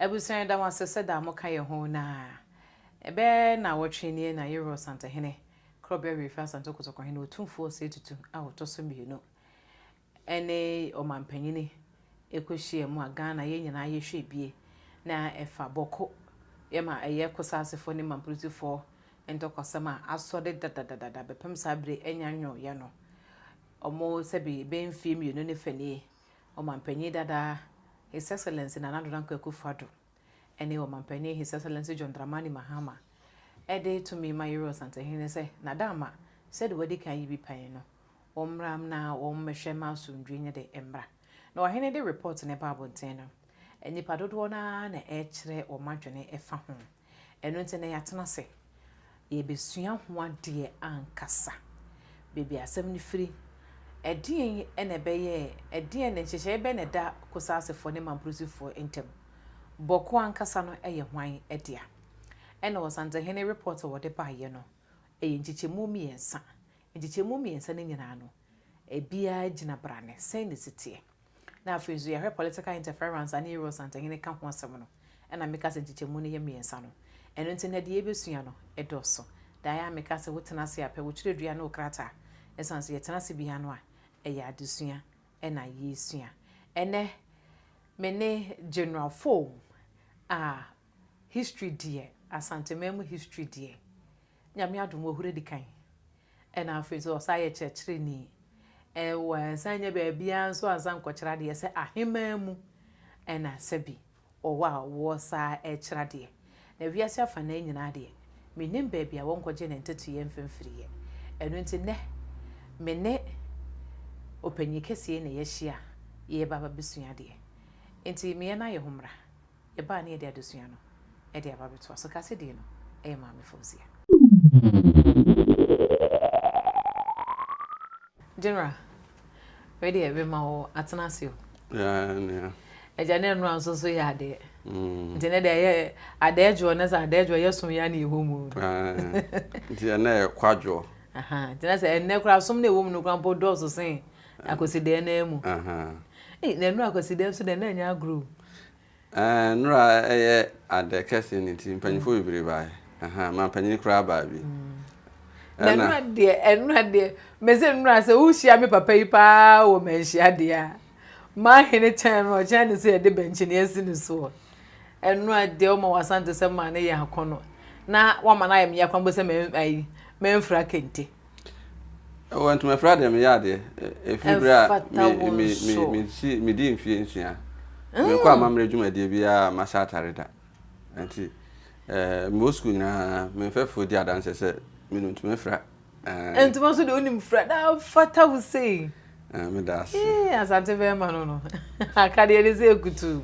Abusua yɛda mo ase sɛ daa moka yɛn ho na ɛbɛyɛ nnawɔtwe nie na Yerua Ɔsantehene Korɔbea Wirefi Asante Kotoko-hene Otumfoɔ Osei Tutu a ɔtɔ so mmienu ne ɔmampanyini kɔhyia mu a Ghana yɛn nyinaa yɛhwɛ bie na ɛfa bɔko yɛ ma ɛyɛ Kosasefoɔ ne Mamprusifoɔ ntɔkwasɛm a asɔre dadadadada bɛpem saa bere anya nwooyɛ no ɔmo sɛbi bɛyɛ mfie mmienu ne fa nie Ɔmanpanyin dada His Excellency Nana Addo Dankwa Akufo-Addo ne Ɔmanpanyin His Excellency John Dramani Mahama de tumi ma Yerua Asantehene sɛ n'adamma sɛdeɛ wadi kan ayi bi pɛn no, wɔmmra na wɔmmɛhwɛ ma asomdwoeɛ nyɛ dɛ mmra. Na ɔhene de report no ba abɔnten no, nnipa dodoɔ no ara na ɛrekyerɛ wɔn adwene fa ho. Ɛno nti na yɛatena ase yɛrebɛsua ho adeɛ ankasa. Baabi a asɛm no firi, ɛdeɛn na ɛbɛyɛɛ, ɛdeɛn na nhyehyɛeɛ bɛn na ɛda Kosasefoɔ ne Mamprusifoɔ ntam? Bɔko ankasa no yɛ hwan dea? Ɛna Ɔsantehene report a wɔde baeɛ no, ɛyɛ nkyekyɛmu mmiɛnsa. Nkyekyɛmu mmiɛnsa no nyinaa no, ebiara gyina brane, sɛn na ɛsi teɛ? Na afei nso yɛhwɛ political interference a ne Yewura Ɔsantehene ka ho asɛm no, ɛna meka sɛ nkyekyɛmu no yɛ mmiɛnsa no. Ɛno nti nnɛ deɛ yɛbɛsua no, ɛdɔɔso. Daeɛ a meka sɛ wotena ase a, pɛ wo twerɛdua ne wo krataa. Ɛsiane sɛ yɛtena ase biara no a, ɛyɛ adesua na yɛresua. Ɛnnɛ, me ne General Foam a history deɛ, Asanteman mu history deɛ, Nyame adom wahuru adi kan. Ɛna afei nso ɔsan yɛ kyerɛkyerɛni. Wansan nyɛ baabiara nso ansan nkɔkyerɛ adeɛ sɛ aheman mu ɛna sɛbi ɔwɔ a wɔsaa ɛkyerɛ adeɛ. Na wiase afanaa nyinaa deɛ, mennim baabi a wɔnkɔgye ne nteteeɛ mfimfiriiɛ. Ɛno nti nnɛ, me ne ɔpanyin kɛseɛ yi na yɛahyia a yɛreba abɛsua adeɛ. Nti me yɛn ayɛ ho mmra. Yɛbaa ne yɛde adesua no de aba abɛtoa so. Kasedie no yɛ Maame Fauzia. General, wei deɛ mema wo atena ase o. Yeah, nua. Agya ne nnora nso so yɛ adeɛ. Mm. Nti ne deɛ ɛyɛ adɛɛdwoɔ ne sɛ adɛɛdwoɔ yɛ som yɛ ne ɛwɔ mu. Nti ɛnɛ yɛ kwadwoɔ. Nti na sɛ ɛnɛ koraa som na ɛwɔ mu no koraa mpo dɔɔso sen akwasideɛ no mu. Ei, na nnora akwasideɛ nso deɛ na ɛnyɛ agorɔ o. Ɛɛ, nnora yɛ ade kɛse no nti mpanyinfoɔ bebree baeɛ. Ahaa, mampanyin koraa baa bi. Na nnora deɛ, nnora deɛ, mese nnora sɛ wohyia me papa yi paa wɔ manhyia deɛ a, mahene kyɛn no, ɔkyɛn ne sɛ yɛde bɛnkyene asi ne soɔ. Nnora deɛ ɔma w'asante sɛ maa ne yɛ akɔnɔ, na wama no ayɛ me ya koraa mpo sɛ ayi, mamfira kente. Wɔ ntomafira deɛ meyɛ adeɛ. Ɛfiri berɛ a me me me medi mfeɛ nsia. Menkɔ amammerɛ dwumadie biara a mahyɛ atare da. Nti mewɔ sukuu nyinaa me mfɛfoɔ di adanseɛ sɛ menim ntoma fira. Ntoma nso deɛ wonim fira na fata wo sei. Meda ase. Asante bɛrima no no akadeɛ ne sɛ kutuu.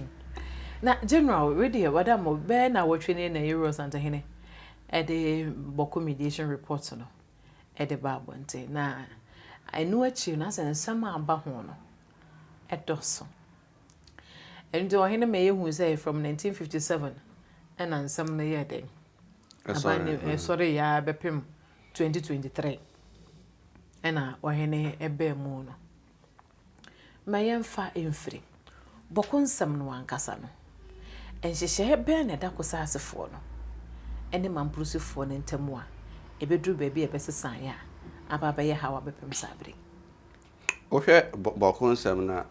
Na general wei deɛ wada mo bɛɛ na wɔtwe ne na yɛwura Asantehene ɛde bɔkɔ mediation report no. de ba abɔnten. Na ɛno akyiri no, asɛ nsɛm a aba ho no dɔso. Ɛno nti ɔhene ma yɛhu sɛ from 1957 ɛna nsɛm no yɛɛ dɛn? Aban no ɛsɔre yɛ ara bɛpem 2023 ɛna ɔhene ɛbaa mu no. Ma yɛmfa mfiri Bɔko nsɛm no ankasa no. Nhyehyɛeɛ bɛn na ɛda Kosasefoɔ no ne Mampurusifoɔ no ntam a ɛbɛduru baabi a ɛbɛsesaeɛ a aba abɛyɛ haw abɛpem saa berɛ yi? Wohwɛ Bɔko nsɛm no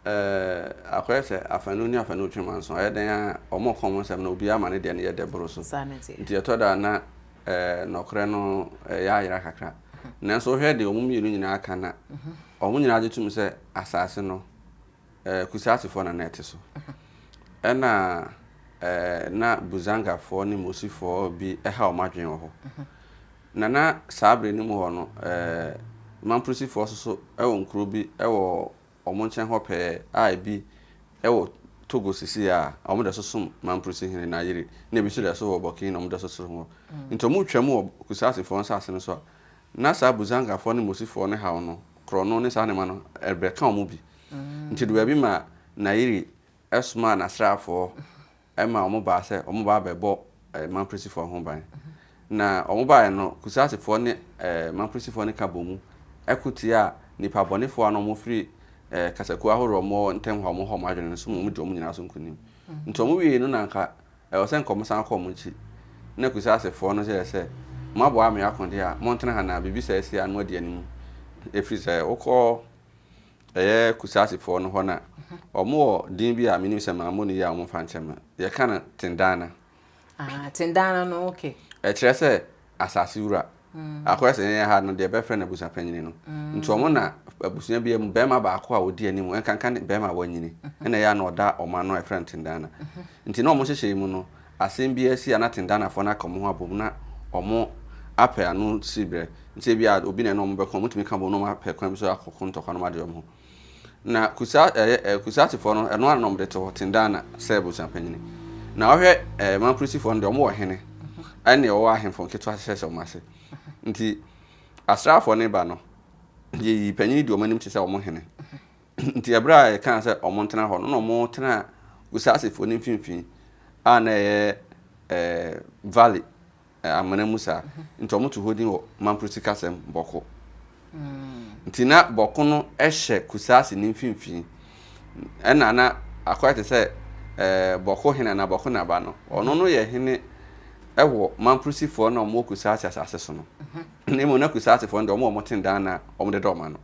a, akɔyɛ sɛ afanu ne afanu retwe manso. Ɛyɛ dɛn ara a, wɔreka wɔn nsɛm no, obiara ma ne deɛ no yɛ dɛ boro so. Nti ɛtɔ da a na nɔkorɛ no yɛ ayera kakra. Nanso wohwɛ deɛ wɔn mmienu nyinaa ka no a, wɔn nyinaa gye tom sɛ asase no, Kusaasifoɔ na na ɛte so. Ɛna na Buzangafoɔ ne Mosifoɔ bi ha wɔn adwene wɔ hɔ. Na na saa berɛ no mu hɔ no, Mamprosifoɔ nso so wɔ nkuro bi wɔ wɔn nkyɛn hɔ pɛɛ a ebi wɔ Togo seesei a wɔda so som Mamprusi hene Nayiri, na ebi nso da so wɔ Burkina wɔda so som hɔ. Nti wɔtwam wɔ Kusaasifoɔ nsase no so a, na saa Buzangafoɔ ne Mosifoɔ no haw no, korɔno ne saa nneɛma no, ɛbɛka wɔn bi. Nti ɛdu baabi ma Nayiri somaa n'asraafoɔ ma wɔbaa sɛ wɔba abɛbɔ Mampresifoɔ ho ban. Na wɔbaeɛ no, Kusasefoɔ ne Mampresifoɔ no ka bɔ mu ko tiaa nnipa bɔnefoɔ a na wɔfiri kasakuo ahoroɔ a wɔwɔ ntam hɔ a wɔha wɔn adwene no so ma wɔdi wɔn nyinaa so nkonim. Nti wɔn wiei no na anka ɛwɔ sɛ nka wɔn san kɔ wɔn akyi. Na Kusasefoɔ no hyɛɛ sɛ, Moaboa me ako deɛ a, montena ha na biribi saa asi a na moadi anim. Ɛfiri sɛ wokɔ ɛyɛ Kusasefoɔ no hɔ no a, wɔn wɔ din bi a menim sɛ mammɔ no yie a wɔmfa nkyɛ me. Yɛka no Tendana. Ah, Tendana no, okay. Ɛkyerɛ sɛ asase wura. Akɔyɛ sɛ yɛn ha no deɛ bɛfrɛ no abusuapanyini no. Nti wɔn na abusua biara mu barima baako a ɔdi anim, ɛnkanka ne barima a wanyini, ɛna ɛyɛ a na ɔda wɔn ano a yɛfrɛ no Tendana. Nti na wɔn nhyehyɛeɛ mu no, asɛm biara si a na Tendanafoɔ no aka wɔn ho abom na wɔn apɛ ano siberɛ. Nti ebia obi na ɛne wɔn bɛko a, wɔtumi ka bom na wɔn apɛ kwan bi so akɔko ntɔkwa na wɔn ade wɔn ho. Na Kusa ɛyɛ ɛ Kusasefoɔ no, ɛno ara na wɔde te hɔ, Tendana sɛ abusuapanyini. Na wohwɛ ɛ Mamprusifoɔ no deɛ, wɔwɔ hene ɛne wɔwɔ ahemfo nketewa hyehyɛ wɔn ase. Nti asraafoɔ no ba no, yɛyi panyini di wɔn anim te sɛ wɔn hene. Nti ɛberɛ a yɛkaa sɛ wɔn ntena hɔ no, na wɔtena Kusasefoɔ no mfimfini a na ɛyɛ ɛ valley amena mu saa. Nti wɔto hɔ din wɔ Mamprusi kasa mu, Bɔko. Nti na Bɔko no hyɛ Kusaasi no mfimfini. Ɛna na akɔyɛ te sɛ ɛɛ Bɔko hene anaa Bɔko naba no. Ɔno no yɛ hene wɔ Mamprusifoɔ no a wɔwɔ Kusaasi asase so no. Na mmom na Kusaasifoɔ no deɛ wɔn a wɔte dan na wɔdeda wɔn ano.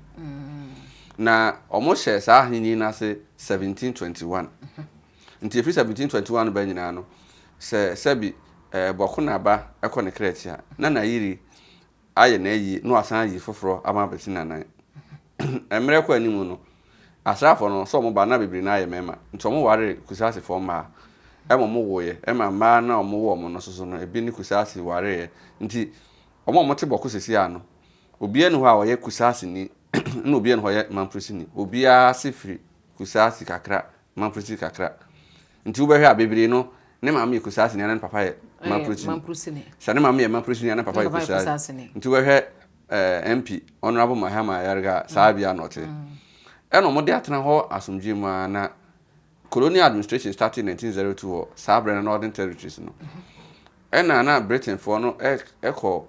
Na wɔhyɛɛ saa ahenni no ase 1721. Nti ɛfiri 1721 no ba nyinaa no, sɛ sɛbi bɔko na ba kɔ ne kra akyi a, na n'ayiri ayɛ n'ayie na wasan ayi foforɔ ama abɛsi n'anan. Mmerɛ kɔ anim no, asraafoɔ no sɛ wɔn ba na bebree no ara yɛ mmarima, nti wɔn waree Kusaasifoɔ mmaa ma wɔn woeɛ, ɛma mmaa no a wɔn wo wɔn no nso so no, ebi ne Kusaasi wareeɛ. Nti wɔn a wɔte Bɔko seesei ara no, obiara nni hɔ a ɔyɛ Kusaasini ɛna obiara nni hɔ a ɔyɛ Mampurusini. Obiara ase firi Kusaasi kakra Mamprusi kakra. Nti wobɛhwɛ a bebree no, ne maame yɛ Kusaasini ana ne papa yɛ Mamprusini. Sɛ ne maame yɛ Mamprusini ana ne papa yɛ Kusaasini. Nti wobɛhwɛ eh, MP, Honorable Mahama Ayariga a, saa bia na ɔte. Ɛna wɔde atena hɔ asomdwoe mu ara na colonial administration started 1902 wɔ saa berɛ no Northern Territories no. Ɛna na Britainfoɔ no kɔ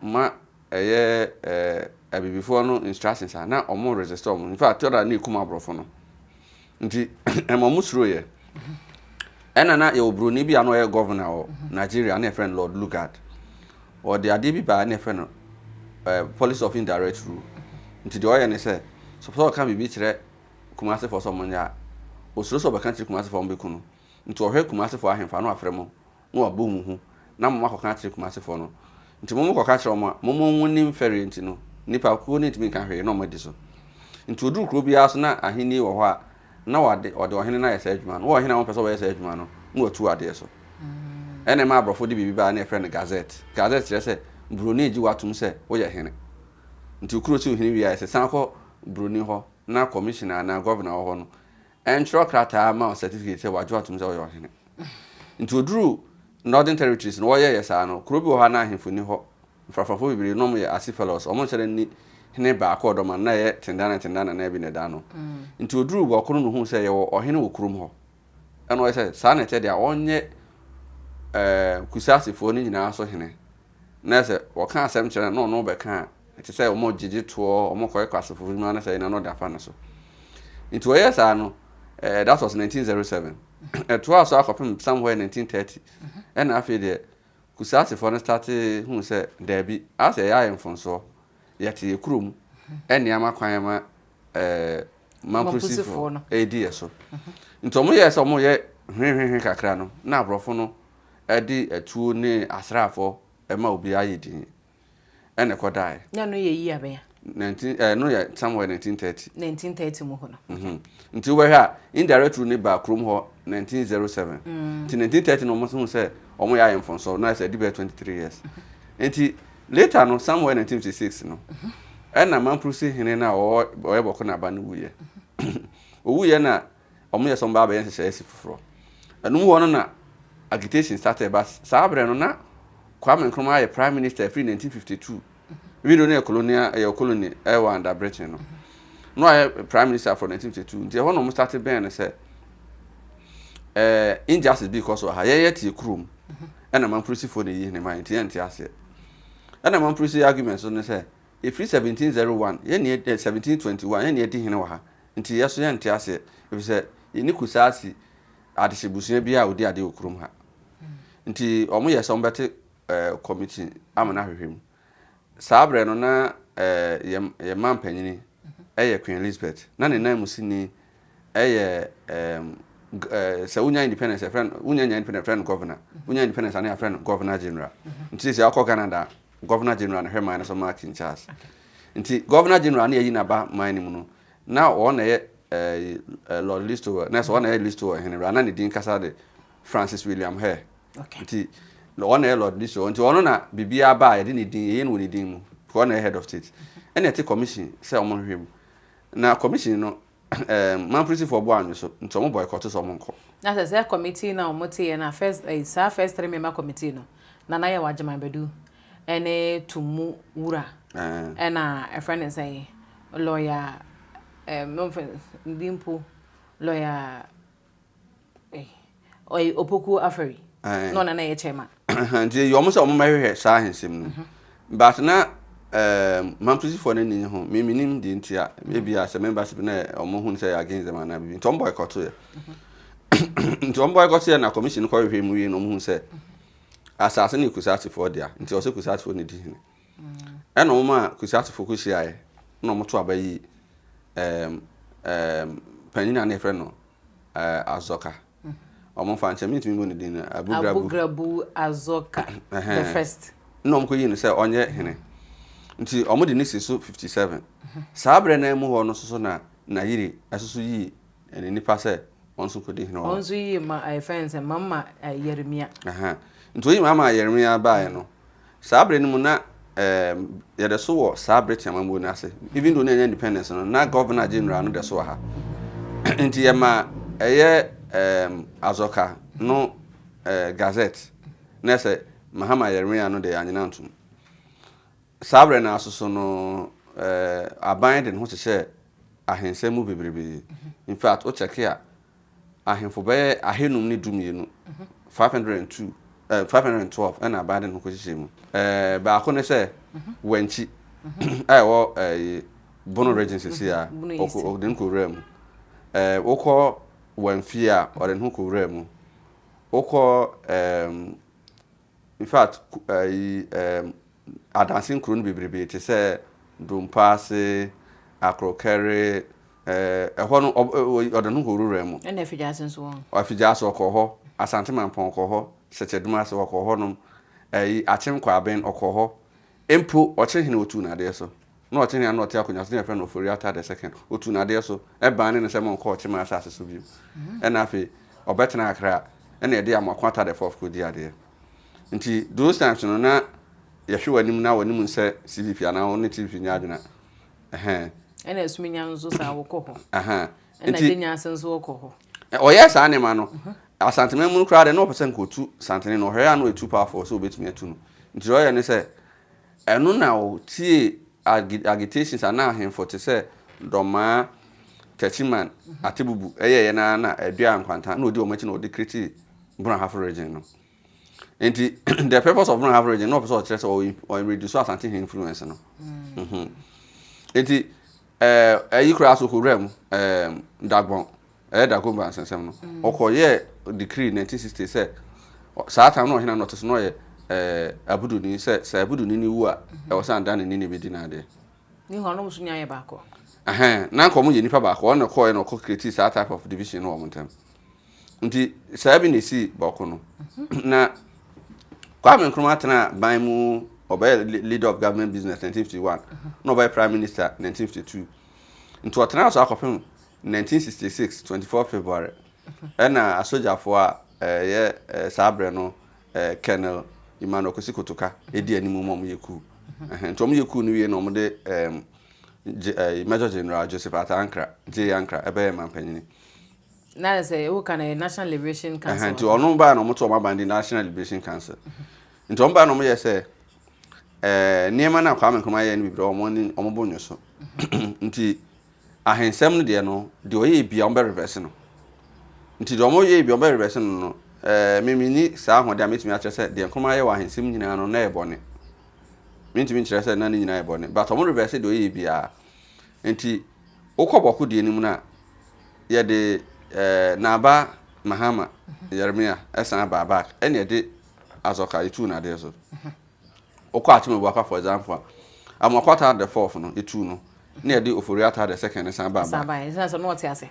ma ɛyɛ eh, abibifoɔ no instructions a na wɔn resist wɔn. In fact, tɔda na ekum aborɔfo no. Nti ɛma wɔn suro yɛ. Ɛna na yɛwɔ buroni bi a na ɔyɛ governor wɔ Nigeria na yɛfrɛ no Lord Lugard. Ɔde adeɛ bi baa na yɛfrɛ no eh, policy of indirect rule. Nti deɛ ɔyɛ ne sɛ, sɛ ɔpɛ sɛ ɔka biribi kyerɛ Kumasefoɔ sɛ wɔnyɛ a, osuro sɛ ɔbɛka kyerɛ Kumasefoɔ a wɔbɛku no. Nti ɔhwɛ Kumasefoɔ ahemfo a na wafrɛ mo na wabɔ mo hu na mo akɔka akyerɛ Kumasefoɔ no. Nti mo kɔka kyerɛ wɔn a, mo mo nnim fɛreɛ nti no, nnipa kuo no ntumi nka hwee na wɔn adi so. Nti ɔduru kuro biara so na ahennie wɔ hɔ a, na wɔde ɔde ɔhene no ayɛ saa adwuma no. Wɔ ɔhene a wɔmpɛ sɛ ɔbɛyɛ saa adwuma no, na watu adeɛ so. Ɛna ɛma aborɔfo de biribi baa na yɛfrɛ no gazette. Gazette kyerɛ sɛ buroni regye wo atom sɛ woyɛ hene. Nti wo kuro si wo hene wie a, ɛsɛ san kɔ buroni hɔ na commissioner anaa governor wɔ hɔ no Ɛntwerɛ krataa mma wo certificate sɛ wagye wo atom sɛ woyɛ ɔhene. Nti ɔduruu Northern Territories no wɔyɛeɛ saa no, kuro bi wɔ hɔ a na ahemfo nni hɔ. Mfrafrafoɔ bebree na wɔyɛ Asifelos, wɔn nhyɛ da nni hene baako a ɔdɔ ma no, na ɛyɛ Tendana Tendana na bi na ɛda ano. Nti ɔduruu Bɔko no na ɔhuu sɛ yɛwɔ ɔhene wɔ kurom hɔ. Ɛna ɔyɛ sɛ saa na ɛteɛ deɛ a ɔnyɛ ɛɛ Kusasefoɔ no nyinaa so hene. Na sɛ wɔka asɛm kyerɛ no na ɔno bɛka a, ɛte sɛ wɔgyegye toɔ, wɔkɔyɛ kwasafo adwuma na sɛ na ɔde afa no so. Nti wɔyɛɛ saa no, eh, that was 1907. Ɛtoaa so akɔpem somewhere 1930. Ɛna afei deɛ, Kusasefoɔ no starte huu sɛ daabi, asɛ yɛayɛ ayɛ mfomsoɔ. Yɛte yɛ kurom, ɛne ama kwan ama eh, Mamprosifoɔ no ɛredi yɛ so. Nti wɔyɛɛ sɛ wɔyɛ hwehwehwe kakra no, na aborɔfo no de atuo ne asraafoɔ ma obiara yɛ din ɛna ɛkɔdaeɛ. Na ɛno yɛ year bɛn a? 19 ɛno yɛ somewhere 1930. 1930 mu hɔ no. Mhm. Nti wobɛhwɛ a indirect rule no baa kurom hɔ 1907. Nti 1930 no wɔn hu sɛ wɔn yɛ ayɛ mfomsoɔ na ayɛ sɛ ɛdi bɛyɛ 23 years. Nti later no somewhere 1956 no ɛna Mamprusi hene no a ɔwɔ ɔyɛ Bɔko Naba no wuiɛ. Owuiɛ na wɔyɛ sɛ wɔbɛba abɛyɛ nhyehyɛeɛ si foforɔ. Ɛno mu hɔ no na agitation started but saa berɛ no na Kwame Nkrumah ayɛ prime minister firi 1952 even though no yɛ colonial ɛyɛ colony ɛwɔ under Britain no na wayɛ prime minister for 1952 nti ɛhɔ na wɔn start bɛn no sɛ ɛɛ injustice bi kɔ so ha yɛyɛ tie kurom ɛna mampolisifoɔ na eyi hene ma nti yɛn nte aseɛ ɛna mampolisi argument so ne sɛ Ɛfiri 1701, yɛn na yɛdi, 1721, yɛn na yɛdi hene wɔ ha, nti yɛ nso yɛnte aseɛ, ɛfiri sɛ yɛnni Kusaasi. adehyebusua biara a ɔdi adeɛ wɔ kurom ha. Nti wɔyɛ sɛ wɔbɛte committee ama no ahwehwɛ mu. Saa berɛ no na yɛn yɛn mampanyini yɛ Queen Elizabeth. Na ne nanmusini yɛ sɛ wonya independence yɛfrɛ no wonya nya independence yɛfrɛ no governor. Wonya independence a na yɛafrɛ no governor general. Nti sɛ wokɔ Ghana da governor general na hwɛ man no so ma King Charles. Nti governor general na yɛyi n'aba man no mu no na wɔn na ɛyɛ Lord Listowel na sɛ wɔn na ɛyɛ Listowel hene bra na ne din kasa de Francis William Hare. Nti ɔno na ɛyɛ Lord Listowel. Nti ɔno na biribiara ba a yɛde ne din, yɛyɛ no wɔ ne din mu. Because ɔno na ɛyɛ head of state. Ɛna ɛte commission sɛ wɔn nhwehwɛ mu. Na commission no, ɛɛm, Mamprusifoɔ bɔ anwe so, nti wɔn boycott sɛ wɔn nkɔ. Na sɛ sɛ committee no a wɔn teeɛ no a first, ɛyi, saa first 3 member committee no, Nana Yaw Agyeman Badu ɛne Tumu Wura ɛna ɛfrɛ ne sɛn, lawyer, ɛɛm, wɔmfrɛ no, din mpo, lawyer. Ɔyɛ Opoku Afari na ɔna na ɛyɛ chairman. Nti eyi wɔn sɛ wɔn mmɛhwehwɛ saa ahensɛm no mu. But na ɛɛm Mamprusifoɔ no ani nye ho. Me menim deɛ nti a. Ebi a sɛ membership na wɔn hu sɛ ɛyɛ against them anaa biribi. Nti wɔn boycott yɛ. Nti wɔn boycott yɛ na commission no kɔhwehwɛ mu wie na wɔn hu sɛ asase no yɛ Kusaasifoɔ dea. Nti ɔsɛ Kusaasifoɔ na edi hene. Ɛna wɔn a Kusaasifoɔ kɔhyiaeɛ na wɔn to aba yi ɛɛm ɛɛm panyin a na yɛfrɛ no Azɔka. Ɔmo nfa nkyɛn, mintumi mbɔ ne din no. Abugrabu. Abugrabu Azɔka the first. Nna ɔmo kɔyii no sɛ ɔnyɛ hene. Nti ɔmo de no sii so 57. Saa berɛ no ara mu hɔ no nso so na Nayiri nso so yii ne nipa sɛ ɔno nso nkɔdi hene wɔ hɔ. Ɔno nso yii ma yɛfrɛ no sɛ Mama Yeremia. Nti ɔyii Mama Yeremia baeɛ no, Saa bere no mu na yɛda so wɔ saa Britain amammuo no ase. Even though na yɛnya independence no, na Governor General no da so wɔ ha. Nti yɛma ɛyɛ Azɔka no Gazette na ɛsɛ Mahama Yeremia no deɛ yɛanyena antom. Saa berɛ no ara so no, aban de ne ho hyehyɛɛ ahensɛm mu bebrebe. In fact, wo check a, ahemfo bɛyɛ ahanum ne 12, 502, eh, 512 ɛna aban de ne ho kɔhyehyɛ mu. Eh, baako ne sɛ Wankyi a ɛwɔ eh, Bono region sisi a, ɔde ne kɔwura mu. Eh, wokɔ Wamfie a, ɔde ne ho kɔwura mu. Wokɔ eh, In fact, ayi ɛɛm adanse nkuro no bebrebe te sɛ Dompaase, Akrokɛre, ɛɛ ɛhɔ no ɔde ne ho kɔwurawura mu. Ɛna Afigyaase nso wɔ hɔ. Afigyaase ɔkɔɔ hɔ, Asante Mampɔn ɔkɔɔ hɔ, Sɛkyɛdumase ɔkɔɔ hɔnom, ɛyi Akyem Kwaben ɔkɔɔ hɔ. Mpo Ɔkyehene ɔtuu no adeɛ so. Na Ɔkyehene a na ɔte akonnwa so no yɛfrɛ no Ofori Atta the second. Ɔtuu no adeɛ so, ɛbaa ne no sɛ monkɔ Ɔkyeman asase so bio. Ɛna afei ɔbɛtenaa Accra, ɛna yɛde Amoako Atta the fourth kɔdii adeɛ. Nti those times no na yɛhwɛ w'anim na w'anim nsɛ CVP anaa wo ne CVP nyɛ adwene a, ɛhɛn. Ɛna Asuminya nso saa wɔkɔ hɔ. Ɛhɛn. Ɛna Gyenyase nso wɔkɔ hɔ. Ɔyɛɛ saa nneɛma no, Asanteman mu no koraa deɛ na ɔpɛ sɛ nka ɔtu Santene no, ɔhwɛeɛ a na ɔyɛ too powerful sɛ ɔbɛtumi atu no. Nti deɛ ɔyɛɛ ne sɛ, ɛno na ɔtiee agitations a na ahemfo te sɛ Dɔmaa, Techiman, Atebubu yɛeɛ no ara na Aduaa Nkwanta na ɔdi wɔn akyi na ɔde createe Bono Ahafo region no. Nti the purpose of Bono Ahafo region na ɔpɛ sɛ ɔkyerɛ sɛ ɔ reduce Asante hene influence no. Nti ɛyi koraa so kɔwura mu Dagbon ɛyɛ Dagomba nsɛnsɛm no, ɔkɔyɛɛ decree 1960 sɛ saa time no ɔhene a na ɔte so no ɔyɛ ɛɛ Abuduni sɛ sɛ Abuduni no wu a ɛwɔ sɛ Andanani na ebedi n'adeɛ. Ne hɔ no nso nya yɛ baako. Ɛhɛn, na nka wɔn yɛ nipa baako, ɔno na ɛkɔɔɛ na ɔkɔ create saa type of division no wɔ wɔn ntam. Nti saa bi na esii bɔko no. Na Kwame Nkrumah tena ban mu ɔbɛyɛ leader of government business 1951 na ɔbɛyɛ prime minister 1952. Nti ɔtenaa so akɔpem 1966, 24 February, ɛna asogyafoɔ a ɛyɛ saa berɛ no Colonel Emmanuel Kwesi Kotoka di anim ma wɔyɛ coup. Nti wɔyɛ coup no wie na wɔde Major General Joseph Atta Ankrah, J. Ankrah, ɛbɛyɛ mampanyini. Na sɛ woka no yɛ National Liberation Council. Nti ɔno baa na wɔto wɔn aban de National Liberation Council. Nti wɔn baa na wɔyɛ sɛ nneɛma no a Kwame Nkrumah yɛɛ no bebree wɔn wɔn bo nnwo so. Nti Ahensɛm no deɛ no, deɛ ɔyɛɛ bia wɔbɛ reverse no. Nti deɛ wɔyɛɛ bia wɔbɛ reverse no no, ɛɛ me menni saa ahoɔden a mɛtumi akyerɛ sɛ deɛ Nkrumah ayɛ wɔ ahensɛm nyinaa no na ɛyɛ bɔne. Mentumi nkyerɛ sɛ na ne nyinaa yɛ bɔne, but wɔn reverse deɛ ɔyɛɛ biara. Nti wokɔ bɔko deɛ no mu no a, yɛde ɛɛ Naba Mahama Yeremia san baa back ɛna ɛde Azɔka yɛtuu no adeɛ so. Wokɔ Akyem Abuakwa for example a, Amoako Atta the fourth no yɛtuu no na yɛde Ofori Atta the second no san baa San back. baeɛ, ɛsiane sɛ na ɔte ase.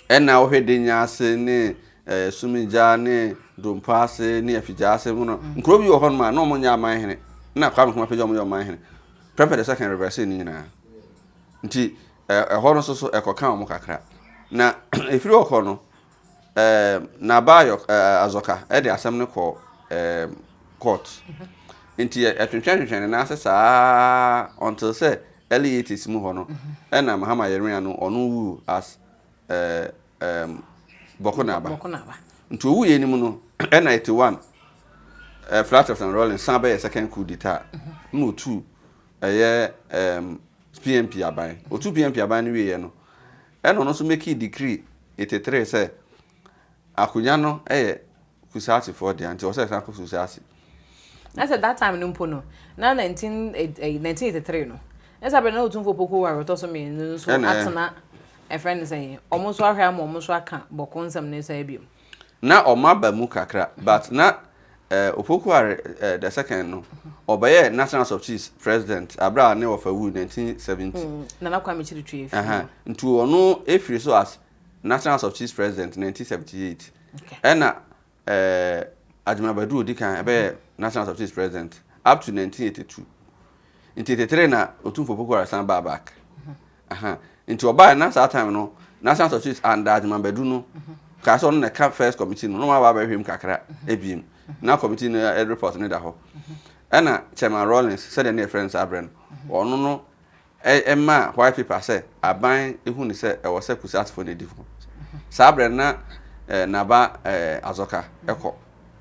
Ɛna wohwɛ Denya ase ne eh, Sumigya ne Dompo ase ne Afigya ase mu no, nkuro bi wɔ hɔnom a na wɔn nyɛ aman hene na Kwame Nkrumah pagya wɔn yɛ ɔman hene. Prempeh the second reverse ne nyinaa. Nti ɛhɔ no nso so ɛkɔka wɔn kakra. Na ɛfiri hɔ kɔ no, Naba Azɔka de asɛm no kɔ court. Nti ɛtwentwɛntwentwɛn ne nan ase saa until sɛ early 80s mu hɔ no, ɛna Mahama Yeremia no ɔno wu as Bɔko Naba. Nti owuiɛ no mu no, ɛna 81 Flatters and Rawlings san bɛyɛ second coup d'etat na otu ɛyɛ PNP aban. Otu PNP aban no wieɛ no, ɛna ɔno nso mekii decree 83 sɛ akonnwa no yɛ Kusaasifoɔ dea nti ɔsɛ ɛsan kɔ Kusaasi. Na sɛ that time no mpo no, na 1983 no, na sɛ abɛn na Otumfoɔ Opoku Ware ɔtɔ so mmienu no nso atena ɛfrɛ no sɛn, wɔn nso ahwɛ ama wɔn nso aka Bɔko nsɛm no saa biom. Na wɔn aba mu kakra but na Opoku Ware the second no ɔbɛyɛɛ National House of Chiefs president abere a ne wɔfa wui 1970. Nana Kwame Kyiri Twɛ efiri. Nti ɔno efiri so as National House of Chiefs president 1978. Ɛna Agyemang Badu odi kan ɛbɛyɛ National House of Chiefs president up to 1982. Nti 83 na Otumfoɔ Opoku Ware san baa back. Aha. Nti ɔbaeɛ na saa time no National House of Chiefs under Agyemang Badu no kaa sɛ ɔno na ɛka first committee no na wɔn aba abɛhwɛ mu kakra ebiem na committee no report no da hɔ. Ɛna Chairman Rawlings sɛdeɛ ne yɛfrɛ no saa berɛ no ɔno no ɛmaa white paper sɛ aban ehu ne sɛ ɛwɔ sɛ Kusasefoɔ na edi hɔ. Saa berɛ no na Naba Azɔka ɛkɔ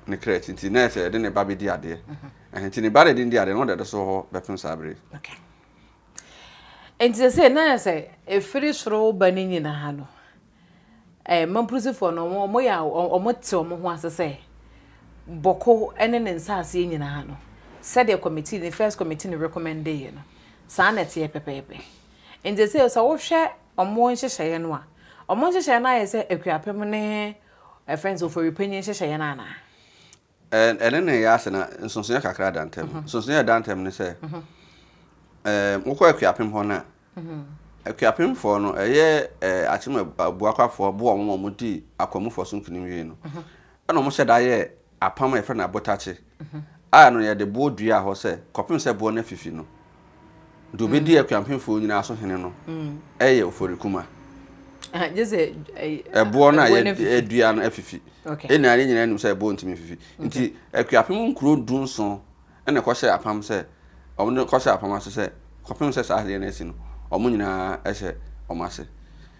ne kra akyi nti na ɛsɛ yɛde ne ba bɛdi adeɛ. Nti ne ba na ɛde ne di adeɛ no ɔde so hɔ bɛpem saa berɛ yi. Okay. Nti sɛsei na ayɛ sɛ ɛfiri soro ba no nyinaa no, eh, mampurusifoɔ no, wɔn yɛ wɔn te wɔn ho ase sɛ Bɔko ne ne nsaaseɛ nyinaa no, sɛdeɛ committee ne first committee no recommendeeɛ no, saa na ɛteɛ pɛpɛɛpɛ. Nti sɛsei sɛ wohwɛ wɔn nhyehyɛeɛ no a, wɔn nhyehyɛeɛ no ayɛ sɛ Akuapem ne ɛfɛn sɛ Ofori-Panyin nhyehyɛeɛ no anaa? Ɛne ne yɛ ase na nsonsonoeɛ kakra da ntam. Nsonsonoeɛ a ɛda ntam ne sɛ, wokɔ Akuapem hɔ no a, Akuapemfoɔ no, ɛyɛ Akyem Abuakwafoɔ boa wɔn ma wɔdi Akwamufoɔ so nkonim wie no, ɛna wɔhyɛ da yɛ apam a yɛfrɛ no abotakye, a ɛno yɛde boɔ duaa hɔ sɛ kɔpem sɛ boɔ no afifi no, Deɛ ɔbɛdi akuampemfoɔ nyinaa so hene no yɛ Oforikuma. Ɛboɔ no a yɛdua no afifi. Ɛnna yɛn nyinaa nim sɛ ɛboɔ ntumi mfifi. Nti akuapem nkuro dunson na ɛkɔhyɛ apam sɛ wɔn de kɔhyɛ apam ase sɛ kɔpem sɛ saa adeɛ no asi no wɔn nyinaa hyɛ wɔn ase.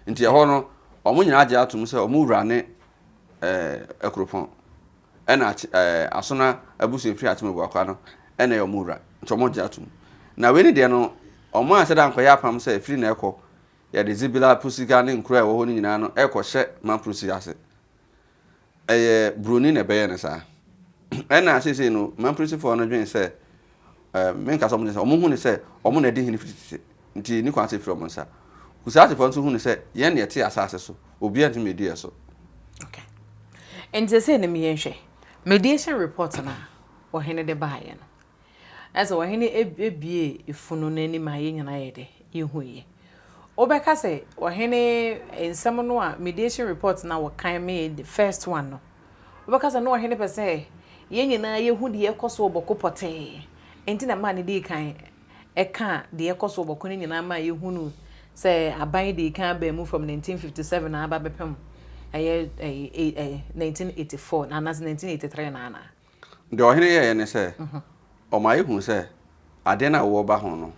Nti ɛhɔ no wɔn nyinaa gye atom sɛ wɔn wura ne ɛɛ akuropɔn. Ɛna ɛɛ Asona abusua firi Akyem Abuakwa no ɛna ɛyɛ wɔn wura nti wɔn gye atom. Na wei ne deɛ no wɔn anhyɛ da ankɔyɛ apam sɛ ɛfiri na ɛkɔ yɛde Zibila, Pusiga ne nkuro a ɛwɔ hɔ no nyinaa no ɛrekɔhyɛ Mamprusi ase. Ɛyɛ Buroni na ɛbɛyɛ no saa. Ɛna seesei no Mamprusifoɔ no dwen sɛ ɛɛ menka sɛ wɔn dwen sɛ wɔn hu no sɛ wɔn na ɛdi hene firi tete nti ne kwan sɛ ɛfiri wɔn nsa. Kusaasifoɔ nso hu no sɛ yɛn na yɛte asaase so obiara ntumi mmɛdi yɛn so. Okay. Nti sɛ nim yɛnhwɛ mediation report no a ɔhene de baeɛ no, ɛsɛ ɔhene ebie efunu no anim a yɛn nyinaa yɛ dɛ yɛhuiɛ. Wobɛka sɛ ɔhene nsɛm no a mediation report no a wɔkan me the first one no, wobɛka sɛ na ɔhene pɛ sɛ yɛn nyinaa yɛhu deɛ ɛkɔ so wɔ Bɔko pɔtee nti na ɛmaa no dii kan ɛkaa deɛ ɛkɔ so wɔ Bɔko no nyinaa maa yɛhunuu sɛ aban dii kan baa mu from 1957 na aba bɛpem ɛyɛ ɛyɛ 1984 anaasɛ 1983 na anaa? Deɛ ɔhene yɛeɛ ne sɛ, ɔmaa yɛhuu sɛ adeɛ no a wɔreba ho no,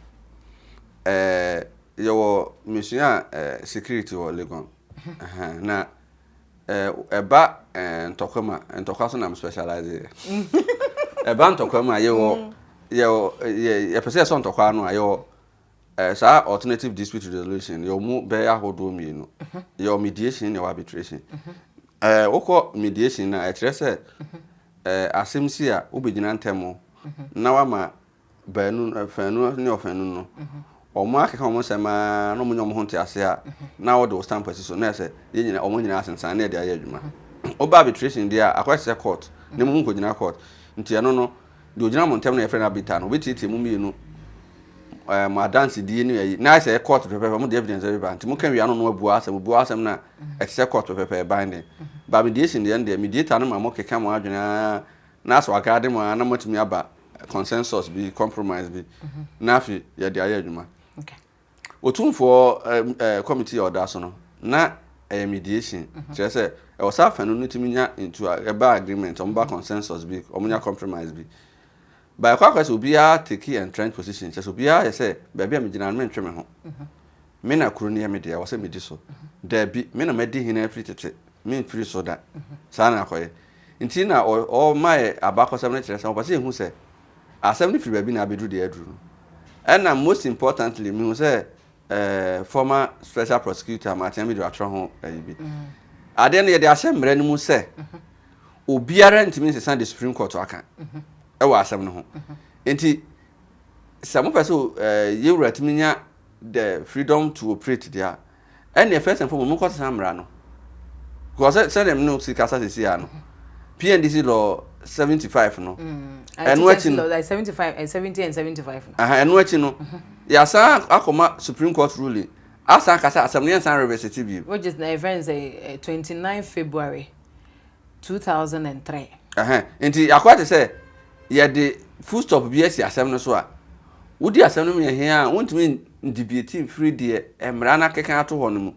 ɛɛ yɛwɔ mesua ɛɛ security wɔ Legon, ɛhɛn, na Ɛba ntɔkwa mu a, ntɔkwa so na me specialize yɛ. Ɛba ntɔkwa mu a, yɛwɔ yɛwɔ yɛ yɛpɛ sɛ yɛsɔ ntɔkwa ano a, yɛwɔ saa alternative dispute resolution, yɛwɔ mu bɛyɛ ahodoɔ mmienu. Yɛwɔ mediation na yɛwɔ arbitration. Wokɔ mediation no a, ɛkyerɛ sɛ asɛm si a, wobɛgyina ntɛm na wama baanu, faanu ne ɔfaanu no, Wɔakeka wɔn nsɛm ara na wɔnya wɔn ho ntease a, na wode wo stamp asi so na ɛsɛ yɛn nyinaa wɔn nyinaa asensan na yɛde ayɛ adwuma. Woba arbitration deɛ a, akɔyɛ te sɛ court na mmom nkɔgyina court. Nti ɛno no, deɛ ɔgyina mo ntam na yɛfrɛ no arbiter no, ɔbɛtiatia mo mmienu eh, mo adansedie ne ayi na ayɛ sɛ court pɛpɛpɛ, mo de evidence bɛba. Nti moka wie a na ɔno abua asɛm, obua asɛm no a ɛte sɛ court pɛpɛpɛ, binding. But mediation deɛ no deɛ, mediator no ma mokeka mo adwene ara na asɔ agade mo ara na moatumi aba consensus bi, compromise bi, na afei yɛde ayɛ adwuma. Otumfoɔ eh, committee a ɔda so no, na ɛyɛ mediation, mhm. kyerɛ sɛ ɛwɔ sɛ afanu no tumi nya into ɛba agreement, wɔn ba consensus bi, wɔn nya compromise bi. Ba ɛkɔ akɔ sɛ obiara take entrenched position, kyerɛ sɛ obiara yɛ sɛ baabi a megyina no mentwe me ho. Mhm. Me na kuro no yɛ me deɛ, ɛwɔ sɛ medi so. Mhm. Daabi, me na madi hene afiri tete, memfiri so da. Saa na akɔyɛ. Nti na ɔma yɛ abakɔsɛm no kyerɛ sɛ ɔpɛ sɛ yɛhu sɛ asɛm no firi baabi na abɛduru deɛ aduru no. Ɛna most importantly mehu sɛ eh, former special prosecutor Martin Amidu atwerɛ ho ayi bi. Adeɛ no yɛde ahyɛ mmara no mu sɛ obiara ntumi nsesa de Supreme Court aka ɛwɔ asɛm no ho. Nti sɛ mopɛ sɛ eh, yɛwura tumi nya the freedom to operate deɛ a, Ɛnneɛ first and foremost monkɔ sesa mmara no because sɛdeɛ me ne wo si kasa sisi a no PNDC law 75 no mm. ɛno akyi no 75 70 and 75 no ɛno akyi no mhm. yɛasan akɔma Supreme Court ruling asan kasa asɛm no yɛnsan revisit bio which is na yɛfrɛ no sɛ 29 February 2003. Ɛhɛn, nti akɔyɛ te sɛ yɛde full stop bi asi asɛm no so a, wodi asɛm no mu yɛ hee a, wontumi ndeviate mfiri deɛ mmara no akeka ato hɔ no mu.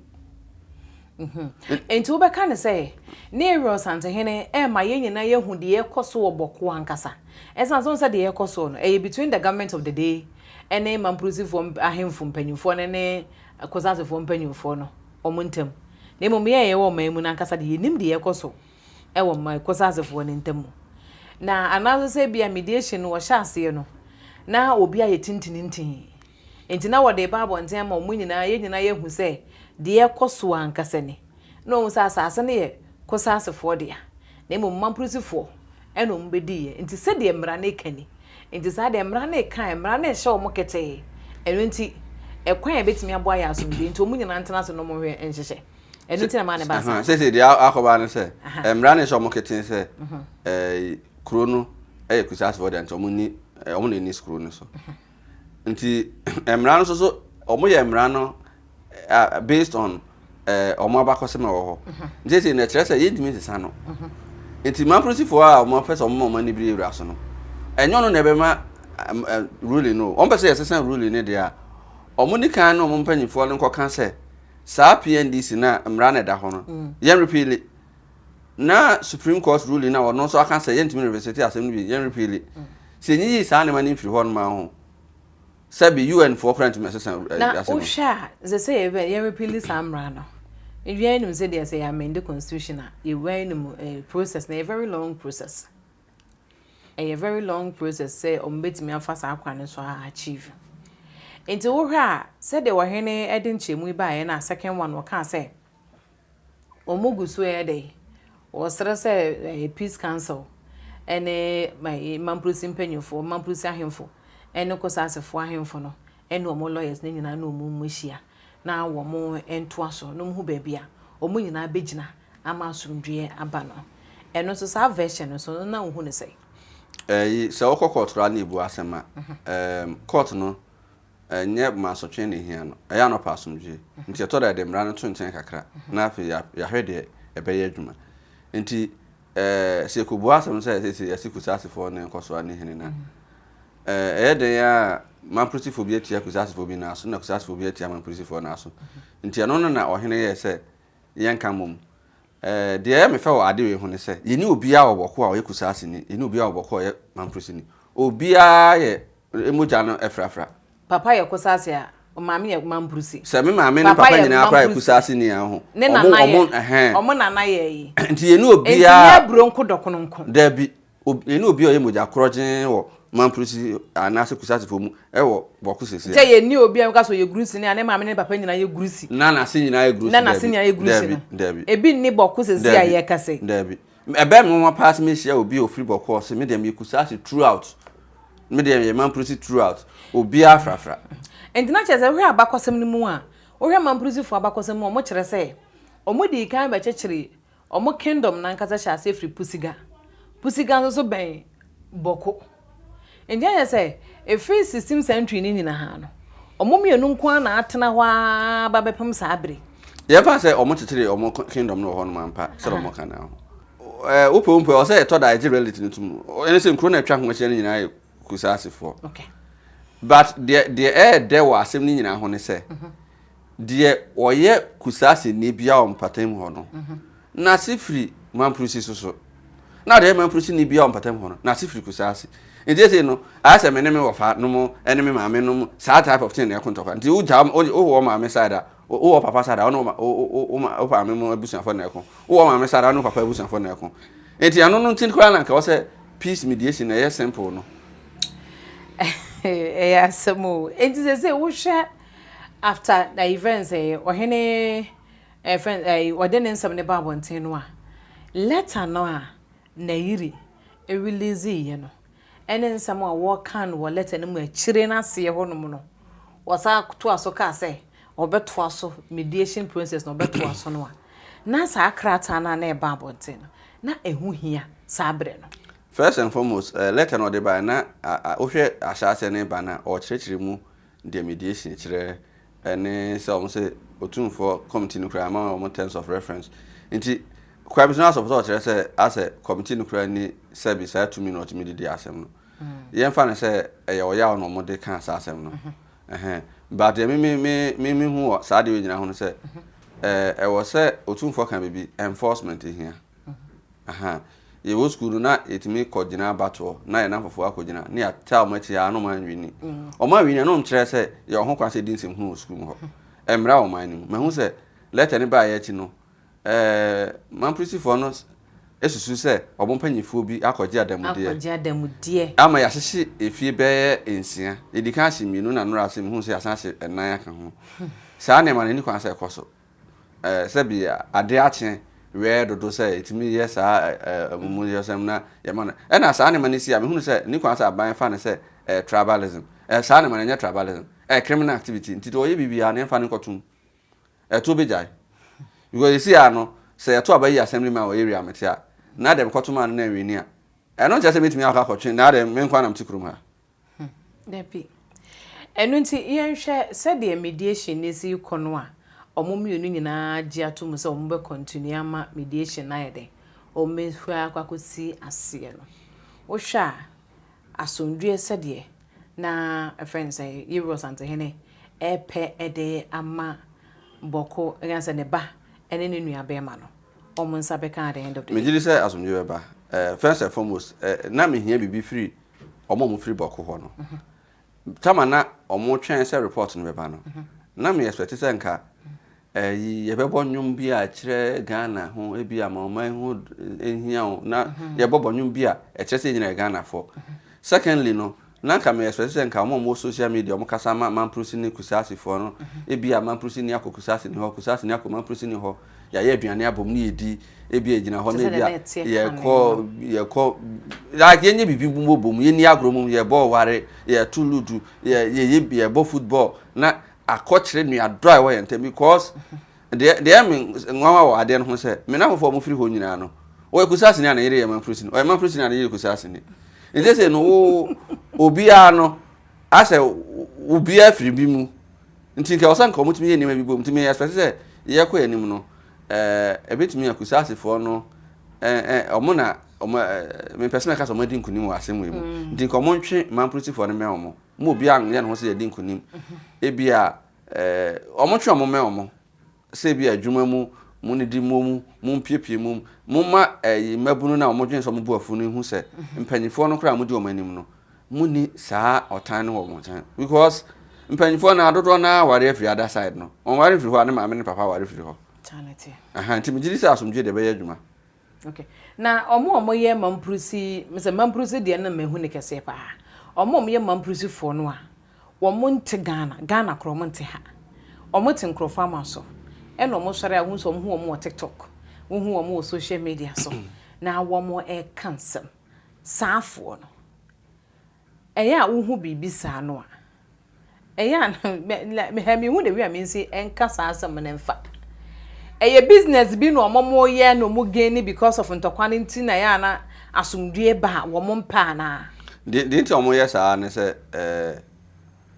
Mhm. Nti wobɛka no sɛ, ne Aaron Asantehene ɛrema yɛn nyinaa yɛahu deɛ ɛrekɔ so wɔ Bɔko ankasa. Ɛsiane sɛ wohu sɛ deɛ ɛrekɔ soɔ no, ɛyɛ between the government of the day ɛne Mampurusifoɔ ahemfo mpanyinfoɔ no ne Kosasefoɔ mpanyinfoɔ no. wɔn ntam, na mmom yɛn a yɛwɔ ɔman mu no ankasa de, yɛnnim deɛ ɛrekɔ so wɔ ɔman Kosasefoɔ no ntam. Na anaasɛ sɛ ebia mediation no wɔhyɛ aseɛ no, na obi ayɛ tintinintin. Nti na wɔde reba abɔnten ama wɔn nyinaa, yɛn nyinaa yɛahu sɛ deɛ ɛrekɔ so ankasa ni. Na wɔhu sɛ asase no yɛ Kosasefoɔ dea, na mmom Mamprosifoɔ na wɔn bɛdiiɛ. Nti sɛdeɛ mmara no reka ni. Nti saa deɛ mmara no reka ɛ, mmara no rehyɛ wɔn ketee. Ɛno nti, ɛkwan a ɛbɛtumi aboa yɛ asomdwoeɛ nti wɔn nyinaa ntena ase na wɔn nhwɛ nhyehyɛ. Ɛno nti na maa no baa saa. Seesei deɛ akɔba ne sɛ, mmara no rehyɛ wɔn ketee sɛ kuro no yɛ Kusasefoɔ dea nti wɔn nni, wɔn na ɛnni kuro no so. Nti mmara no nso so, wɔyɛ mmara no based on wɔn abakɔsɛm a ɛwɔ hɔ. Nti sɛ na ɛkyerɛ sɛ yɛntumi nsesa no. Nti mamprosifoɔ a wɔpɛ sɛ wɔma wɔn ani bere wura so no, ɛnyɛ ɔno na ɛbɛma ruling no. Wɔn pɛ sɛ yɛsesa ruling no deɛ a, wɔn di kan ne wɔn mpanyinfoɔ no nkɔka sɛ saa PNDC na mmara na ɛda hɔ no, mm. yɛn repeal na Supreme Court ruling na ɔno nso aka sɛ yɛntumi revisit asɛm no bi, yɛn repeal. Mm. Sɛ nyiyi saa nneɛma no mfiri hɔ no ma ho. Sɛbi UN foɔ koraa ntumi nsesa wiase no. Na wohwɛ a, sɛ sɛ yɛbɛ yɛ repeal saa mmara no, yɛn nim sɛ deɛ sɛ yɛ amend constitution a, yɛwura nim eh, process na yɛ very long process. Ɛyɛ very long process sɛ wɔn bɛtumi afa saa kwan no so a achieve. Nti wohwɛ a, sɛdeɛ ɔhene de nkyerɛmu yi baeɛ na second one wɔkaa sɛ, Wɔgu so reyɛ dɛn? Wɔresrɛ sɛ Peace Council ne Mamprusi mpanyimfoɔ, Mamprusi ahemfo ne Kosasefoɔ ahemfo no ne wɔn lawyers no nyinaa ne wɔn mmɛhyia na wɔntoa so na wɔhu baabi a wɔn nyinaa bɛgyina ama asomdwoeɛ aba no. Ɛno nso saa version no nso na wohu no sɛn? Ɛyi sɛ wokɔ court koraa na ebu asɛm a, ɛɛm court no Ɛnyɛ mansotwe na ehia no, ɛyɛ a na ɔpɛ asomdwoe. Nti ɛtɔ da a yɛde mmara no to nkyɛn kakra na afei yɛahwɛ deɛ ɛbɛyɛ adwuma. Nti sɛ yɛkɔbua asɛm sɛ seesei yɛse Kusaasifoɔ ne nkɔsoa ne hene no a, ɛyɛ dɛn a Mamprosifoɔ bi atia Kusaasifoɔ bi nan so na Kusaasifoɔ bi atia Mamprosifoɔ nan so. Nti ɛno no na ɔhene yɛɛ sɛ yɛnka mmom. Deɛ ɛyɛ me fɛ wɔ ade wei ho ne sɛ, yɛnni obiara wɔ Bɔko a ɔyɛ Kusaasini, yɛnni obiara wɔ Bɔko a ɔyɛ Mamprosini. Obiara yɛ Mogya no frafra. Papa yɛ Kusase a, maame yɛ Mampurusi. Sɛ me maame ne papa nyinaa koraa yɛ Kusase ni a ho. Ne nana yɛ. Ɛhɛn. Ɔmo nana yɛ yi. Nti yɛne obiara. Nti nyɛ aburo nko dɔkono nko. Dabi. Yɛne obi a ɔyɛ mogya korɔgyenn wɔ Mampurusi anaasɛ Kusasefoɔ mu wɔ Bɔko seesei. Sɛ yɛnni obi a yɛka sɛ ɔyɛ Grusi ni a ne maame ne ne papa nyinaa yɛ Grusi. Na n'ase nyinaa yɛ Grusi. Na n'ase nyinaa yɛ Grusi no. Dabi. Ebi nni Bɔko seesei a yɛrekasa yi. Dabi. Ɛbɛyɛ me nwanwa paa sɛ mɛhyia obi a ɔfiri Bɔko a ɔse me deɛ meyɛ Kusase throughout. Me deɛ meyɛ Mamprusi throughout. Obiara frafra. Nti na kyerɛ sɛ wohwɛ abakɔsɛm no mu a, wohwɛ Mamprusifoɔ abakɔsɛm mu a, wɔkyerɛ sɛ wɔdii kan bɛkyekyere Wɔn kingdom no ankasa hyɛ aseɛ firi Pusiga. Pusiga nso so bɛn Bɔko. Nti ayɛ sɛ ɛfiri 16th century no nyinaa no, wɔn mmienu nko ara na atena hɔ ara ba bɛpem saa bere yi. Yɛmfa sɛ wɔn kyekyeree wɔn kingdom no wɔ hɔnom ampa sɛdeɛ wɔn ka no ara. Ɛɛ wopɛ wo mpɛ ɔsɛ ɛtɔ da yɛgye reality no tom. Ɛne sɛ nkuro no atwa ho ahyia no nyinaa yɛ Kusaasifoɔ. Okay. But deɛ deɛ ɛyɛ dɛ wɔ asɛm no nyinaa ho ne sɛ, Deɛ ɔyɛ Kusaaseni biara wɔ mpɔtam hɔ no, n'ase firi Mamprusi so so. Na deɛ ɔyɛ Mamprusini biara wɔ mpɔtam hɔ no, n'ase firi Kusaase. Nti seesei no, ayɛ sɛ me ne me wɔfa nom ne me maame nom saa type of thing na ɛko ntɔkwa. Nti wogya wowɔ maame side a, wowɔ papa side a, wo ne wo maame mo abusuafoɔ na ɛko. Wowɔ maame side a, wo ne wo papa abusuafoɔ na ɛko. Nti ɛno no nti koraa na nka ɛwɔ sɛ peace mediation na ɛyɛ simple no. Ɛyɛ asɛm o. Nti seesei wohwɛ After the events eh, ɔhene eh, friend eh, ɔde ne nsɛm no ba abɔnten no a, letter no a Nayiri release yɛ no, ɛne nsɛm a wɔka no wɔ letter no mu akyire no aseɛ hɔnom no, wɔsan toa so kaa sɛ ɔbɛtoa so mediation process na ɔbɛtoa so no a, na saa krataa no a na ɛba abɔnten no, na ɛho hia saa berɛ no. First and foremost, eh, letter no ɔde baeɛ na wohwɛ ahyɛaseɛ no ba no a, ɔrekyerɛkyerɛ mu Deɛ mediation kyerɛ ne sɛ wɔn sɛ otumfoɔ committee no koraa ama wɔn terms of reference nti kwan bi so na asɔfo sɛ ɔkyerɛ sɛ asɛ committee no koraa ni sɛbi saa tumi na ɔtumi de di asɛm no mm. yɛmfa no sɛ ɛyɛ ɔyaw na wɔde ka saa asɛm no mm-hmm. ɛhɛn but deɛ me me me me me hu wɔ saa deɛ nyinaa ho no sɛ mm-hmm. ɛɛ ɛwɔ sɛ otumfoɔ ka biribi enforcement hia. Aha. Yɛwɔ sukuu no na yɛtumi kɔ gyina abatoɔ na yɛn nnamfofoɔ akɔgyina ne yɛataa wɔn akyi ara na wɔn anwini. Wɔn anwini a na wɔn kyerɛ sɛ yɛwɔ ho kwan sɛ yɛdi nsɛmhunu wɔ sukuu mu hɔ. Ɛmmra wɔ ɔman no mu. Mahu sɛ lɛtɛ no baeɛ akyi no, ɛɛ mamprisifoɔ no susu sɛ wɔn mpanimfoɔ bi akɔgye adanmudeɛ. Akɔgye adanmudeɛ. Ama yɛahyehye efie bɛyɛ nsia. Yɛdi kan ahye mmienu na nnora ase mehuu sɛ yɛasan ahye nnan aka ho. Saa nneɛma no ɛnni kwan sɛ ɛkɔ so. Sɛbi ade akye wɛɛ dodo sɛ yɛtumi yɛ saa amumuyɔsɛm na yɛma no. Ɛna saa nneɛma no si a, mehunu sɛ ne kwan sɛ aban fa no sɛ ɛyɛ tribalism. Ɛɛ saa nneɛma no ɛnyɛ tribalism, ɛyɛ criminal activity. Nti deɛ ɔyɛ biribiara no yɛmfa no nkɔtom. Ɛtoɔ bɛgyae. Because yɛsi a no, sɛ yɛto aba yi assembly man wɔ area a mete a, na deɛ mekɔto maa no na ɛnwini a, ɛno nkyerɛ sɛ mɛtumi akɔ akɔtwe na adɛn me nko ara na mete kurom ha. Hmm, dabi. Ɛno nti, yɛnhwɛ sɛdeɛ mediation no si rekɔ no a, wɔn mmienu nyinaa gye ato mu sɛ wɔbɛ continue ama mediation no ayɛ dɛn, wɔbɛhwɛ akɔ akɔsi aseɛ no. Wohwɛ a, asomdwoeɛ sɛdeɛ na ɛfrɛ no sɛ Yeru Asantehene ɛrepɛ de ama Bɔko, ɛka sɛ ne ba ne ne nua bɛrima no, wɔn nsa bɛka at the end of the day. Megye di sɛ asomdwoeɛ bɛba. Eh, first and foremost, eh, na mehia biribi firi wɔn a wɔfiri Bawku hɔ no, tam a na wɔretwɛn sɛ report no bɛba no, na me expect sɛ nka ɛyi yɛbɛbɔ nnwom bi a ɛkyerɛ Ghana ho ebi ama ɔman ho nhia o na yɛbɔbɔ nnwom bi a ɛkyerɛ sɛ yɛn nyinaa yɛ Ghanafoɔ. Secondly no, na nka me expect sɛ nka wɔn a wɔwɔ social media wɔn kasa ma Mamprusi ne Kusaasifoɔ no, ebi a Mamprusi ni akɔ Kusaasi ni hɔ, Kusaasi ni akɔ Mamprusi ni hɔ, yɛayɛ aduane abom ne yɛdi ebi a yɛgyina hɔ na ebi a yɛkɔ yɛkɔ like yɛnyɛ biribi mu bom yɛnni agorɔ mu yɛbɔ ɔware yɛto ludu yɛ yɛyɛ yɛbɔ football na akɔkyerɛ nuadɔ a ɛwɔ yɛn ntam because deɛ deɛ me nwanwa wɔ adeɛ no ho sɛ me namfofoɔ a wɔfiri hɔ nyinaa no wɔyɛ kusasini a ne yere yɛ manfurusini ɔyɛ manfurusini a ne yere kusasini nti sɛ no wo obiara no asɛ obiara firi bi mu Nti nka ɛwɔ sɛ nka wɔtumi yɛ nneɛma bi bom. Nti me expect sɛ yɛkɔ yɛn anim no, ɛɛ ɛbɛtumi a Kusaasifoɔ no ɛɛ ɛɛ wɔn na wɔn ɛɛ mepɛ sɛ mɛka sɛ wɔn adi nkunim wɔ asɛm wei mu. Mm. Nti nka wɔn ntwe Mamprosifoɔ no mmɛn wɔn. Mo obiara nyɛ ne ho sɛ yɛdi nkunim. Ebi a ɛɛ wɔn twe wɔn mmɛn wɔn. Sɛ ebi a adwuma mu, mo nidi mo mu, mo mpiepie mo mu. Mo ma ɛyi mmabunu no a wɔn dwen sɛ wɔn bo afu no hu sɛ mpanyinfoɔ no koraa a wɔdi wɔn anim no Monni saa ɔtan no wɔ mo nkyɛn because mpanyinfoɔ no adodoɔ no ara aware afiri other side no wɔn ware firi hɔ a ne maame ne papa aware firi hɔ aha nti megye di sɛ asomdwe deɛ ɛbɛyɛ adwuma. Okay na wɔn a wɔyɛ mampurusi sɛ mampurusi deɛ no mahu ne kɛseɛ paa wɔn a wɔyɛ mampurusifoɔ no a wɔn nte Ghana Ghana korɔ wɔn nte ha wɔn te nkurɔfoɔ ama so ɛna wɔn sɔre a wohu sɛ wɔn hu wɔn wɔ TikTok wohu wɔn wɔ social media so na wɔn ɛka nsɛm saafoɔ no. Ɛyɛ a wohu biribi saa no a, ɛyɛ a na me mehu the way a mensi nka saa asɛm no mfa. Ɛyɛ business bi na wɔn yɛ na wɔn gain because of ntɔkwa no nti na ɛyɛ a na asomdue ba a wɔn mpɛ anaa? Deɛ nti a wɔyɛ saa ne sɛ ɛɛ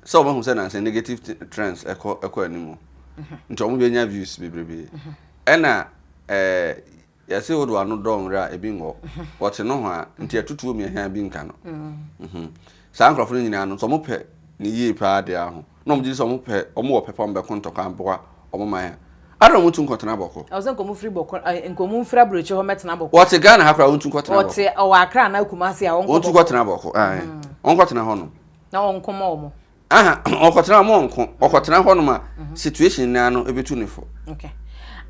sɛ wɔn ahu sɛ nansa negative trends ɛkɔ ɛkɔ anim nti wɔn bɛnya views bebrebe ɛna ɛɛ Yɛse wode w'ano dɔ nwera a, ebi nwɔ. Wɔte nohoa, nti atutuo mmiɛnha bi nka no. Saa nkorɔfo no nyinaa no, sɛ wɔpɛ ne yie paa deɛ a ho, na wɔgye di sɛ wɔpɛ, wɔn wɔ pɛ pa wɔbɛko ntɔkwa aboa wɔn man a, adɛn na wɔntu nkɔtena Bɔko? Ɛwɔ sɛ nka wɔn firi Bɔko, eh, nka wɔn mfiri aburokyire hɔ mmɛtena Bɔko. Wɔte Ghana ha koraa wɔntu nkɔtena Bɔko. Wɔte, ɔwɔ Accra anaa Kumasi a, wɔnkɔ Bɔko. Wɔntu nkɔtena Bɔko, ae. Wɔnkɔtena hɔnom. Na wɔnko ma wɔn. Aha, ɔkɔtena ɔmo ɔnko, ɔkɔtena hɔ nom a, situation naa no ebetu ne fo. Okay.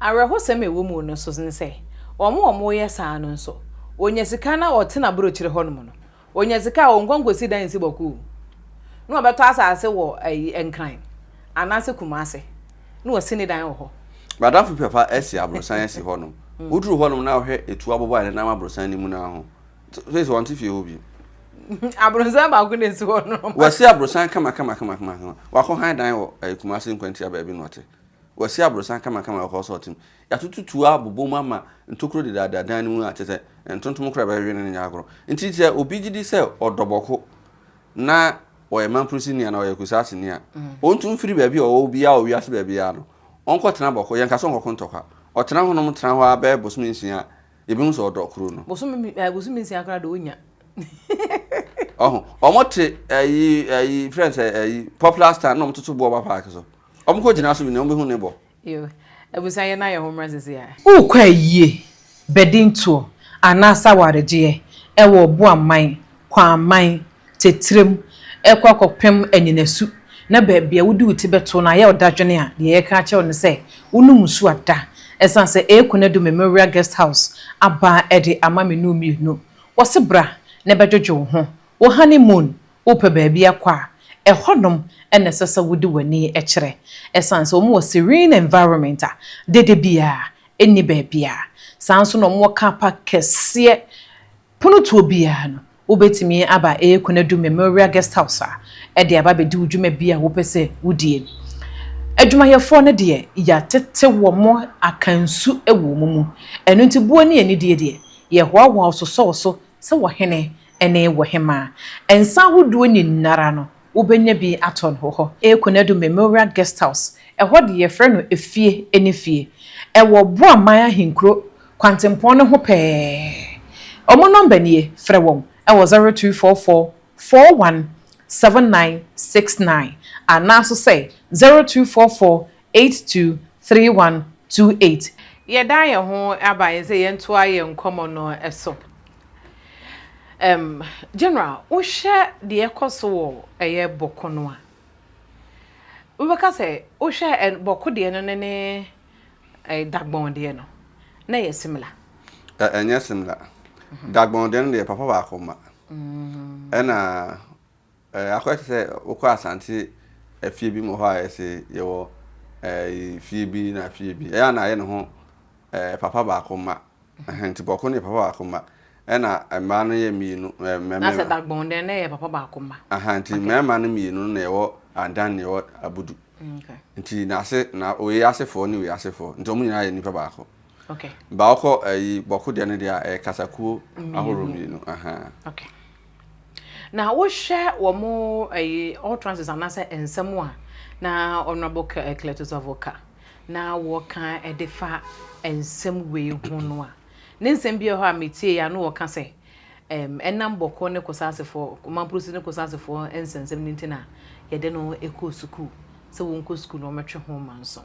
Awerɛhosɛm a ɛwɔ mu no nso ne sɛ, wɔn a wɔyɛ saa no nso, wɔnya sika na wɔte n'aburokyire hɔ nom no, wɔnya sika a wɔnkɔ nkɔsi dan nsi bɔko o, na wɔbɛtɔ asase wɔ ayi Nkran anaasɛ Kumase na wɔasi ne dan wɔ hɔ. M'adamfo bi papa asi aborosan asi hɔ nom. Woduru hɔ nom na wohwɛ etuo abobɔ a ɛnenam aborosan no mu no ara ho. Sɛ wɔnte fie hɔ bio. Aborosan baako na esi hɔ no. Wɔasi aborosan kama kama kama kama kama. Wakɔ han dan wɔ ɛyɛ Kumasi Nkwantia baabi na ɔte. Wɔasi aborosan kama kama wɔ hɔ sɛ ɔte mu. Yɛatoto tuo abobɔ mu ama ntokuro dedaada dan no mu a kyerɛ sɛ ntontom koraa bɛhwehwɛ no nyɛ agorɔ. Nti sɛ obi gye di sɛ ɔdɔ bɔko na ɔyɛ Mampurusini anaa ɔyɛ Kusaaseni a, ɔntu mfiri baabi a ɔwɔ biara wɔ wiase baabiara no, ɔnkɔtena bɔko. Yɛnka sɛ ɔnkɔko ntɔkwa. Ɔtena hɔnom tena hɔ ara bɛyɛ bosome nsia a, Yɛbɛhu sɛ ɔdɔ kuro no. Bosome eh, bosome nsia koraa de onya. Ɔho, ɔmo te ɛyi ɛyi frɛ sɛ ɛyi popular stand na ɔmo toto boɔ ba paaki so. Ɔmo kɔ gyina so bi na ɔmo bɛhu ne bɔ. Yo, abusua yɛn nan yɛn ho mmra sisi a. Worekɔ ayie, badintoɔ, anaasɛ awaregyeɛ wɔ Ɔboaman, Kwaman, tɛtrɛm rekɔ akɔpem anyinasu, na baabi a wode wo ti bɛto no ayɛ wo dadwene a, deɛ yɛreka akyerɛ wo ne sɛ, wonom nsu ada. Ɛsiane sɛ Ekunadu Memorial Guest House aba de ama me ne wo mmienu. Wɔse bra na bɛdwodwo wo ho. Wo honey moon, wopɛ baabi akɔ a, ɛhɔnom na ɛsɛ sɛ wode w'ani kyerɛ. Ɛsiane sɛ wɔwɔ serene environment a dede biara nni baabiara. Saa nso na wɔwɔ car park kɛseɛ. Ponotoɔ biara no, wobɛtumi aba A. Konadu Memorial Guest House a de aba abɛdi wo dwuma bi a wopɛ sɛ wodie. Adwumayɛfoɔ no deɛ, yɛatete wɔn aka nsu wɔ wɔn mu. Ɛno nti buo ne anidie deɛ, yɛhoahoa wo sosɔ wo so sɛ wɔhene ne wɔhemaa. Nsa ahodoɔ nyinara no, wobɛnya bi atɔ no wɔ hɔ. A. Konadu Memorial Guest House, ɛhɔ deɛ yɛfrɛ no efie ne fie. Ɛwɔ Boaman Ahenkuro kwantempɔn no ho pɛɛ. Wɔn nɔmba nie, frɛ wɔn wɔ 0244 41 7969 anaa nso sɛ 0244 82 3128. Yɛdan yɛn ho aba yɛn sɛ yɛntoa yɛn nkɔmmɔ no so. Um, General, wohwɛ deɛ ɛkɔ so wɔ ɛyɛ Bɔko no a, wobɛka sɛ wohwɛ Bɔko deɛ no ne ne Dagbon deɛ no, na ɛyɛ similar? Ɛnyɛ similar. Dagbon deɛ no deɛ papa baako mma. Ɛna akɔyɛ te sɛ wokɔ Asante afie bi mu hɔ a yɛse yɛwɔ fie bi na fie bi. Ɛyɛ a na ayɛ ne ho papa baako mma. Nti bɔko no yɛ papa baako mma. Ɛna mmaa no yɛ mmienu. Mmarima. Na sɛ Dagbon deɛ na ɛyɛ papa baako mma. Aha, nti mmarima no mmienu no na yɛwɔ Adan na yɛwɔ Abudu. Nti n'ase na wei asefoɔ ne wei asefoɔ. Nti wɔn nyinaa yɛ nipa baako. Okay. Ba wokɔ ɛyi bɔko deɛ no deɛ a ɛyɛ kasakuo ahorow mmienu. Aha. Okay. Na wohwɛ wɔn ɛyi utterances anaasɛ nsɛm a na Honourable Cletus Avoka na wɔka de fa nsɛm wei ho no a, ne nsɛm bi wɔ hɔ a metie a na wɔka sɛ ɛm ɛnam bɔkɔ ne kosasefoɔ Mamprusi ne kosasefoɔ nsɛnsɛm no nti na yɛde no kɔɔ sukuu sɛ wɔnkɔ sukuu na wɔmmɛtwe ho manso.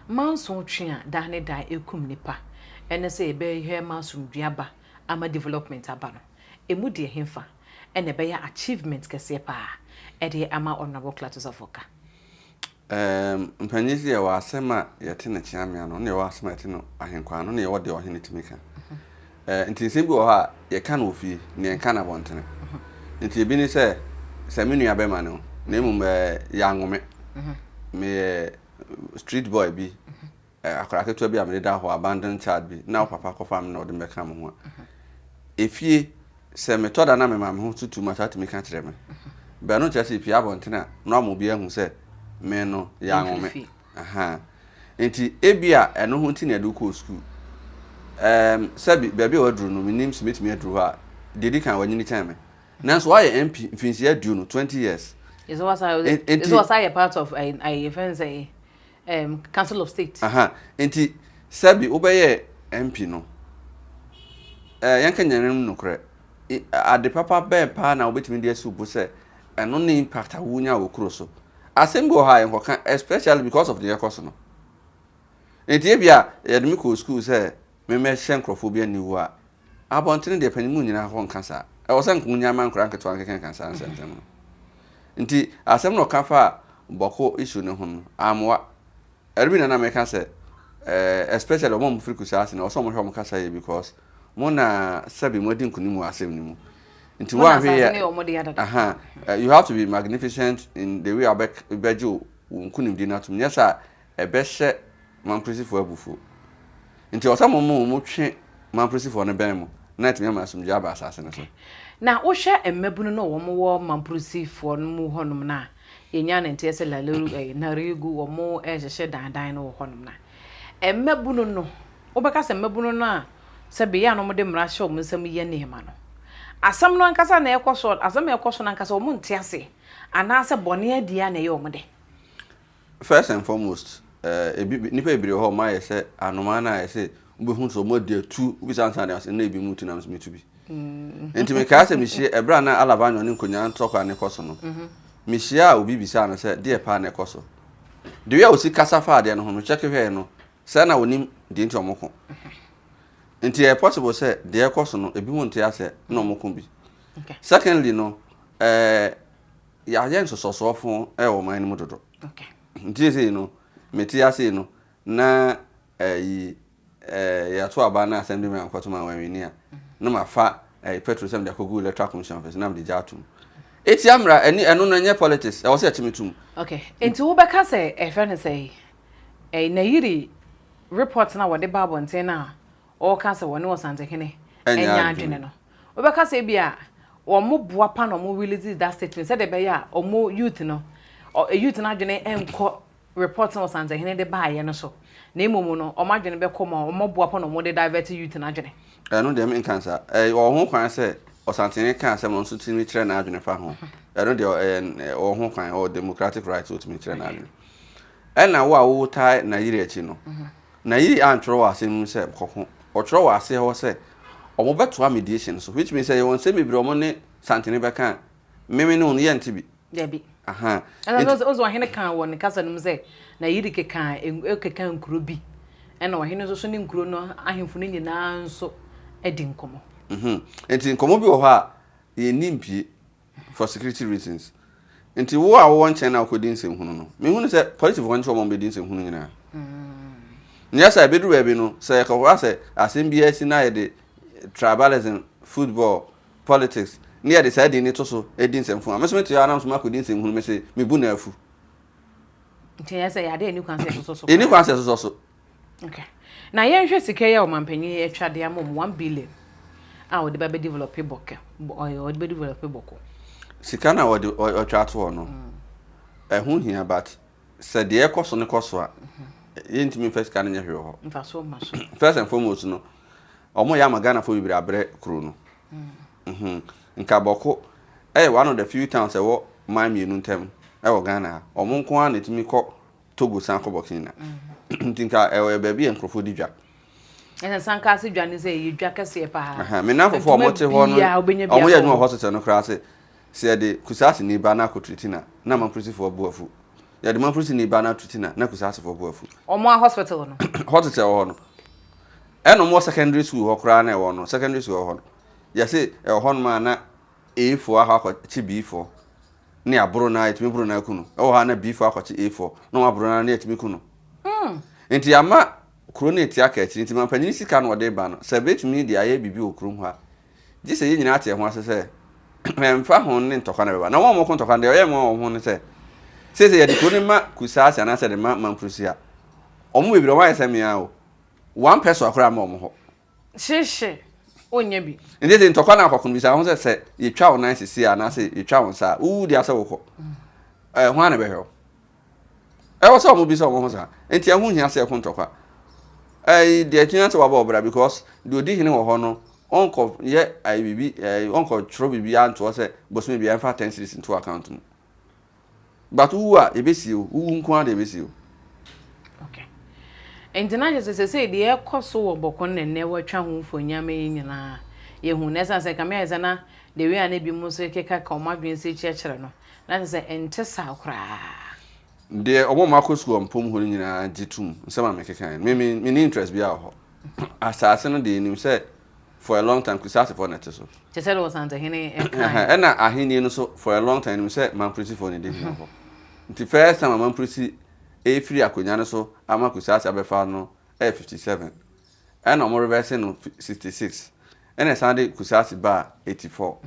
Manso twe a daa ne daa ɛkum nipa ɛne sɛ yɛbɛhwɛ ma asomdwoeɛ aba ama development aba no, ɛmu deɛ hefa na ɛbɛyɛ achievement kɛseɛ paa ɛde ama Honourable Cletus Avoka? Erm, mpanyin se yɛwɔ asɛm a yɛte no kyeame ano, na yɛwɔ asɛm a yɛte no ahenkwaa ano, na yɛwɔ deɛ ɔhene tumi ka. Eh, nti nsɛm bi wɔ hɔ a yɛka no wɔ fie, na yɛnka no abɔntene. Nti ebi ne sɛ, sɛ me nua bɛma no, na mmom eh, yɛanwo me. Meyɛ street boy bi, eh, akwadaa ketewa bi a mede da hɔ, abandoned child bi, na wo papa kɔfa me na ɔde me bɛka mo ho a. Efie, sɛ metɔ da na mema me ho so too much a, wotumi ka kyerɛ me. But ɛno nkyerɛ sɛ epue abɔnten a na wama obiara ahu sɛ me no yɛanwo me. Ahaa. Nti ebia ɛno ho nti na yɛde wo kɔɔ sukuu. Ɛɛm, sɛbi baabi a waduru no mennim sɛ mɛtumi aduru hɔ a, deɛ ɛdi kan wanyini kyɛn me. Nanso wayɛ MP mfinhyia aduonu, 20 years. Ɛsɛ wasa ɛsɛ wasa yɛ part of ayi ayi fɛn sɛ um, Council of State. Aha, nti sɛbi wobɛyɛ MP no, eh, yɛnka nyame no nokorɛ, ade papa bɛn paa na wobɛtumi de asi wo bo sɛ ɛno ne impact a wonya wɔ kuro so? Asɛm bi wɔ hɔ a yɛnkɔka, especially because of deɛ ɛkɔ so no. Nti ebia yɛde me kɔɔ school sɛ memmɛhyɛ nkurɔfoɔ bi aniwu a, abɔntene deɛ panin mu nyinaa hɔ nka saa. Ɛwɔ sɛ nka wonya ma nkwadaa nketewa nkekenka saa nsɛmsɛm no. Nti asɛm na ɔka faa Bawku issue no ho no, ammoa. Ɛno bi na na meka sɛ eh, especially wɔn a wɔfiri Kusaasi no, ɛwɔ sɛ wɔhwɛ wɔn kasa yie because mo na sɛbi mo adi nkunim wɔ asɛm no mu. Nti Mo na woanhwɛ asase yie no yɛ wɔn dea dada. aha, eh, you have to be magnificent in the way a wobɛgye wo nkunimdie no atom. Nyɛ saa a, ɛbɛhyɛ Mamprosifoɔ abufuo. Nti ɛwɔ sɛ mo mo mo twe Mamprosifoɔ no bɛn mo na atumi ama asomdwoeɛ aba asase no so. Na wohwɛ mmabunu no a wɔn wɔ Mamprosifoɔ no mu hɔnom no a, yɛnya no nteɛ sɛ Laleru, eh, Narigu, wɔn rehyehyɛ dan dan no wɔ hɔnom no a, mmabunu no, wobɛka sɛ mmabunu no a sɛ beyɛ a na wɔde mmara hyɛ wɔn nsam yɛ nneɛma no, asɛm no ankasa na ɛrekɔ so, asɛm a ɛrekɔ so no ankasa wɔn nte aseɛ, anaasɛ bɔne adie a na ɛyɛ wɔn dɛ. First and foremost, eh, ebi nnipa bebree wɔ hɔ a wɔayɛ sɛ anomaa no a ɛsɛ wobɛhu sɛ wɔn adi atu, wobisa ansa de ase na ebi mu tu na nso metu bi. Mm. Nti mekaa sɛ mehyia ɛberɛ a na Alavanyo ne nkonyaa ntɔkwa ne kɔ so no, mm-hmm. mehyia a obi bisaa no sɛ deɛ paa na ɛkɔ so. The way a osi kasa fa adeɛ no ho no, kyɛke hwɛɛ no, sɛ na onim deɛ nti wɔn ko. Mm-hmm. Nti ɛyɛ possible sɛ deɛ ɛkɔ so no, ebi mu nte asɛ na wɔn ko bi. Secondly no, ɛɛ eh, Yɛayɛ nsosɔsoɔfo wɔ ɔman no mu dodo. Nti seesei no, mete ase yi no, na ɛyi yɛato aba na asɛm bi ma nkɔto ma wɔanwini a, na mafa ɛyi petrol sɛ mede akɔgu electoral commission office na mede gya atom. Etia mmara, ɛni ɛno no ɛnyɛ politics, ɛwɔ sɛ yɛkye me tom. Okay, nti wobɛka sɛ ɛfɛ no sɛ ɛyi Nayiri report no a wɔde ba abɔnten no a ɔreka sɛ wɔne Ɔsantehene nyɛ adwene no, wobɛka sɛ ebia wɔn boa pa na wɔn release that statement sɛdeɛ ɛbɛyɛ a wɔn youth no, youth no adwene nkɔ report na Ɔsantehene de baeɛ no so, na mmom no wɔn adwene bɛkɔ mu a wɔn boa pa na wɔn de divert youth no adwene. Ɛno deɛ menka saa. Ɛyɛ ɔwɔ ho kwan sɛ Ɔsantehene ka asɛm no nso tumi kyerɛ n'adwene fa ho. Ɛno deɛ ɛyɛ ɔwɔ ho kwan, ɔwɔ democratic right sɛ ɔtumi kyerɛ n'adwene. Ɛna wo a wotae Nayiri akyi no, Nayiri antwerɛ wɔ asɛm no mu sɛ kɔko. Ɔtwerɛ wɔ aseɛ hɔ sɛ wɔbɛtoa mediation no so which means sɛ yɛwɔ nsɛm bebree a wɔn ne Santene bɛka a, me me ne wo no yɛnte bi. Dabi. Aha. Ɛna sɛ ɔsɛ ɔhene kaa wɔ ne kasa no mu sɛ Nayiri kekaa keka nkuro bi ɛna ɔhene nso so ne nkuro no ahemfo no nyinaa nso adi nkɔmmɔ. Mhm. Nti nkɔmmɔ bi wɔ hɔ a yɛnni mpie. for security reasons nti wo a wowɔ nkyɛn na wokɔdi nsɛmhunu no mehu no sɛ polisifoɔ nkyɛ wɔn bɛdi nsɛmhunu nyinaa nyɛ sɛ ɛbɛduru baabi no sɛ yɛkɔkɔa sɛ asɛm biara si na yɛde tribalism football politics ne yɛde saa din ne to so di nsɛmfunu a me so mete hɔ anam so makɔdi nsɛmhunu me se mebu no afu nti ɛyɛ sɛ yɛade ɛni kwan sɛ ɛsosɔ so ɛni kwan sɛ ɛsosɔ so Okay. Na yɛnhwɛ sika yi a ɔmanpanyin yi atwa de ama wɔn, 1 billion a wɔde ba bɛ develop Bɔkɛ, wɔde bɛ develop Bɔkɔ. Sika na wɔde ɔtwa ato hɔ no, ɛho hia but sɛ deɛ ɛkɔ so no kɔ so a, yɛntumi mfa sika no nyɛ hwee wɔ hɔ. Mfasoɔ mma so. First and foremost no, wɔn yɛ ama Ghanafoɔ bebree abrɛ kuro no. Nka Bɔko ɛyɛ one of the few towns ɛwɔ man mmienu ntam ɛwɔ Ghana ha. Wɔn nko ara na ɛtumi kɔ Togo san kɔ Burkina. Nti nka ɛyɛ baabi a nkurɔfoɔ di dwa. Ɛna Sankase dwa no sɛ ɛyɛ dwa kɛseɛ paa. Me nnamfofoɔ a wɔte hɔ no, wɔyɛ adwuma wɔ hospital no koraa sɛ, sɛ yɛde Kusaaseni ba na akɔ Tritina, na Mamprusifoɔ bo afu. Yɛde Mamprusini ba na Tritina, na Kusaasefoɔ bo afu. Wɔn a hospital no? Hospital wɔ hɔ no. Ɛna wɔn wɔ secondary school hɔ koraa na ɛwɔ no, secondary school wɔ hɔ no. Yɛse ɛwɔ hɔnom a na A foɔ akɔ akɔkye B foɔ. Ne aboro no ara yɛtumi boro no ara ku no. Ɛwɔ hɔ a na B foɔ akɔkye A foɔ na wɔn aboro no ara na yɛtumi ku no. Nti ama kuro no rete aka akyiri. Nti mampanin sika na ɔde ba no, sɛ bɛtumi de ayɛ biribi wɔ kurom hɔ a, gye sɛ yɛn nyinaa te ɛho ase sɛ ɛmfa ho ne ntɔkwa na ɛbɛba. Na wɔn a wɔko ntɔkwa no deɛ ɔyɛ mmoa wɔn ho ne sɛ, seesei yɛde kuro no ma Kusaase anaasɛ yɛde ma Mamprusi a, wɔn bebree wɔn ayɛ sɛ mmea o. One person koraa mma wɔn hɔ. Hyehye. Wonnya bi. Nti sɛ ntɔkwa no akɔko no bisa ho sɛ sɛ yɛtwa wo nan sisi a anaasɛ yɛtwa wo nsa a wowu deɛ asɛ wokɔ. Ɛɛ hwan na ɛbɛhwɛ wo? Ɛwɔ sɛ wɔn bisa wɔn ho saa. Nti ɛho hia sɛ ɛko ntɔkwa. Ɛyi deɛ ɛkyina sɛ wabɔ ɔbra because deɛ odi hene wɔ hɔ no ɔnkɔ yɛ ayi biribi ɛyi ɔnkɔ twerɛ biribi antoɔ sɛ bosome biara ɛmfa ten cedis nto account mu. But wowu a yɛbɛsie wo, wowu nko ara deɛ yɛbɛsie wo. Okay. Nti na kyerɛ sɛ sɛsɛi deɛ ɛkɔ so wɔ Bɔko no na nnɛ wɔatwa ho mfoni ama yɛn nyinaa yɛhu. Na ɛsiane sɛ kame ayɛ sɛ na the way a na ebinom nso keka ka wɔn adwene si kyerɛkyerɛ no, na kyerɛ sɛ ɛnte saa koraa. Deɛ wɔn a wɔakɔ sukuu wɔ mpom hɔ no nyinaa gye tom nsɛm a mekekaeɛ no. Me me menni interest biara wɔ hɔ. Asase no deɛ yɛnim sɛ for a long time Kusasefoɔ na ɛte so. Te sɛ deɛ Ɔsantehene kaeɛ. Ɛna ahennie no nso for a long time yɛnim sɛ Mampurisifoɔ na ɛdi hene wɔ hɔ. Nti first time a Mampurisi ɛrefiri akonnwa no so ama Kusase abɛfa no ɛyɛ 57. Ɛna wɔn reverse no 66. Ɛna ɛsan de Kusase baa 84.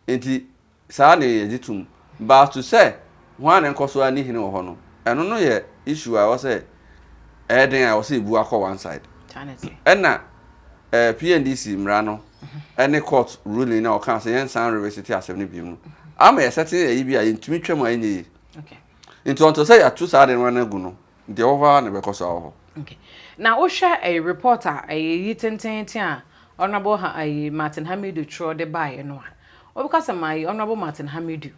Nti Saa na yɛgye tom. But to sɛ hwan na ɛnkɔ so ara nni hene wɔ hɔ no, ɛno no yɛ issue a ɛwɔ sɛ ɛyɛ den a ɛwɔ sɛ yɛbu akɔ one side. Ɛna eh, PNDC mmara no ɛne court ruling na ɔkaa sɛ yɛnsan revisit asɛm no biom no ama yɛ sɛte ayi bi a yɛntumi twam a ɛnyɛ yie. Nti ɔnto sɛ yɛato saa de no agu no, deɛ ɛwɔ hɔ ara na ɛbɛkɔ so awɔ hɔ. Okay. Na wohwɛ ɛyɛ report a ɛyɛ yi tenteenten a Honourable ha ɛyi Martin Hamidu twerɛ de baeɛ no a, wobɛka sɛ ma yi Honourable Martin Hamidu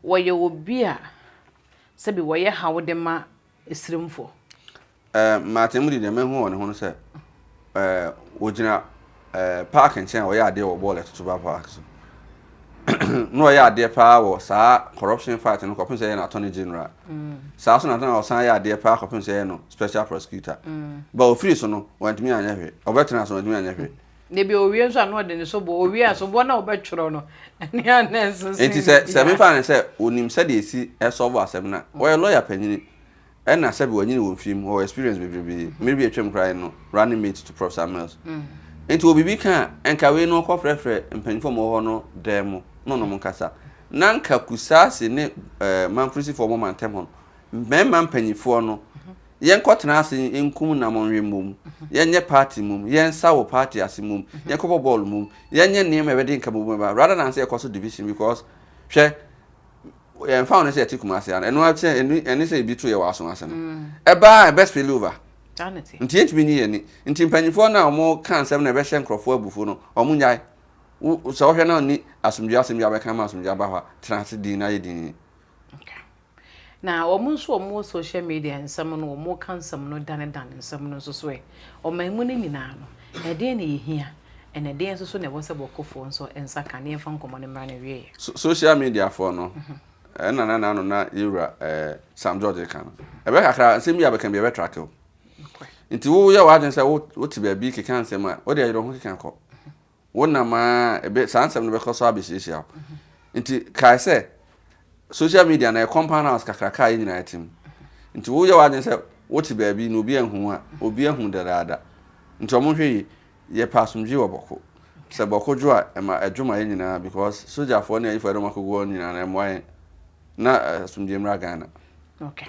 wɔyɛ obi a sɛbi wɔyɛ haw de ma esirimfoɔ. Eh, Martin Hamidu deɛ mahu wɔ ne ho no sɛ eh, wɔgyina eh, park nkyɛn a wɔyɛ adeɛ wɔ bɔɔl ɛtoto ba park so na ɔyɛ adeɛ paa wɔ saa corruption fight no kɔpem sɛ ɛyɛ no attorney general mm. saa so na na ɔsan yɛ adeɛ paa kɔpem sɛ ɛyɛ no special prosecutor mm. ba ofiri so no wantumi anyɛ hwee ɔbɛtena so wantumi anyɛ hwee Debi owie nso a na ɔde ne soboɔ owie a soboɔ na ɔbɛtwerɛ no ɛne ana nso nti sɛ sɛ mefa ne sɛ onim sɛdeɛ esi ɛsɔbo asɛm no a ɔyɛ lɔya panyini Ɛna sɛbi wanyini wɔ mfie mu, ɔwɔ experience bebrebe. Mmere bi a atwam koraa no, running mate to Professor Mills. Nti wɔ biribi ka a, nka wei no ɔkɔ frɛfrɛ mpanyinfoɔ a wɔwɔ hɔ no dan mu na ɔnom nkasa. Na nka Kusasi ne eh, Mamprusifoɔ wɔn mantam hɔ no, mmarima mpanyinfoɔ no, yɛnkɔtena ase nkum nam nwe mmom, yɛnyɛ party mmom, yɛnsa wɔ party ase mmom, yɛnkɔbɔ bɔɔl mmom, yɛnyɛ nneɛma a ɛbɛde nkabom bɛba rather than sɛ yɛkɔ so division because hwɛ yɛmfa ho ne sɛ yɛte Kumasi ha no ɛno ara sɛ ɛne ɛne sɛ ebi to yɛ wɔ aso ase no ɛbaa ɛbɛ spill over nti yɛntumi nyi yɛn ani nti mpanyinfoɔ no a wɔn ka nsɛm na ɛbɛhyɛ nkurɔfoɔ abufuo no wɔn nyae wo sɛ wɔhwɛ na ɔni asomdwe asɛm bi abɛka ma asomdwe aba hɔ a tena ase din na ayɛ din. Na wɔn nso wɔn wɔ social media nsɛm no wɔn ka nsɛm no danedane nsɛm no nso so ɛ ɔman mu no nyinaa no ɛdeɛn na yɛhia ɛna ɛdeɛn nso so na ɛwɔ sɛ bɔkɔfoɔ nso nsa ka ne yɛmfa nkɔmmɔ no mmra no awieɛ. Social media foɔ no ɛna na n'ano na yɛwura ɛɛ Sam George ka no ɛbɛ kakra nsɛm bi a bɛka bi ɛbɛ track o nti woyɛ w'adwene sɛ wote baabi keka nsɛm a wode ayerɛ ho keka kɔ Wonam ara a, ebe, saa nsɛm no bɛkɔ so abehyiahyia wo. Nti kae sɛ, social media no, ɛyɛ compound house kakraka a yɛn nyinaa te mu. Nti woyɛ w'adwene sɛ wote baabi na obi anhu wo a, obi ahu dadaada. Nti wɔn nhwɛ yie. Yɛpɛ asomdwoe wɔ Bɔko. Sɛ Bɔko dwo a, ɛma ɛdwo ma yɛn nyinaa because sogyafoɔ ne ayifoɔ a yɛde wɔn akɔgu hɔ no nyinaa no, ɛmmoa yɛn. Na asomdwoe mmra Ghana. Okay.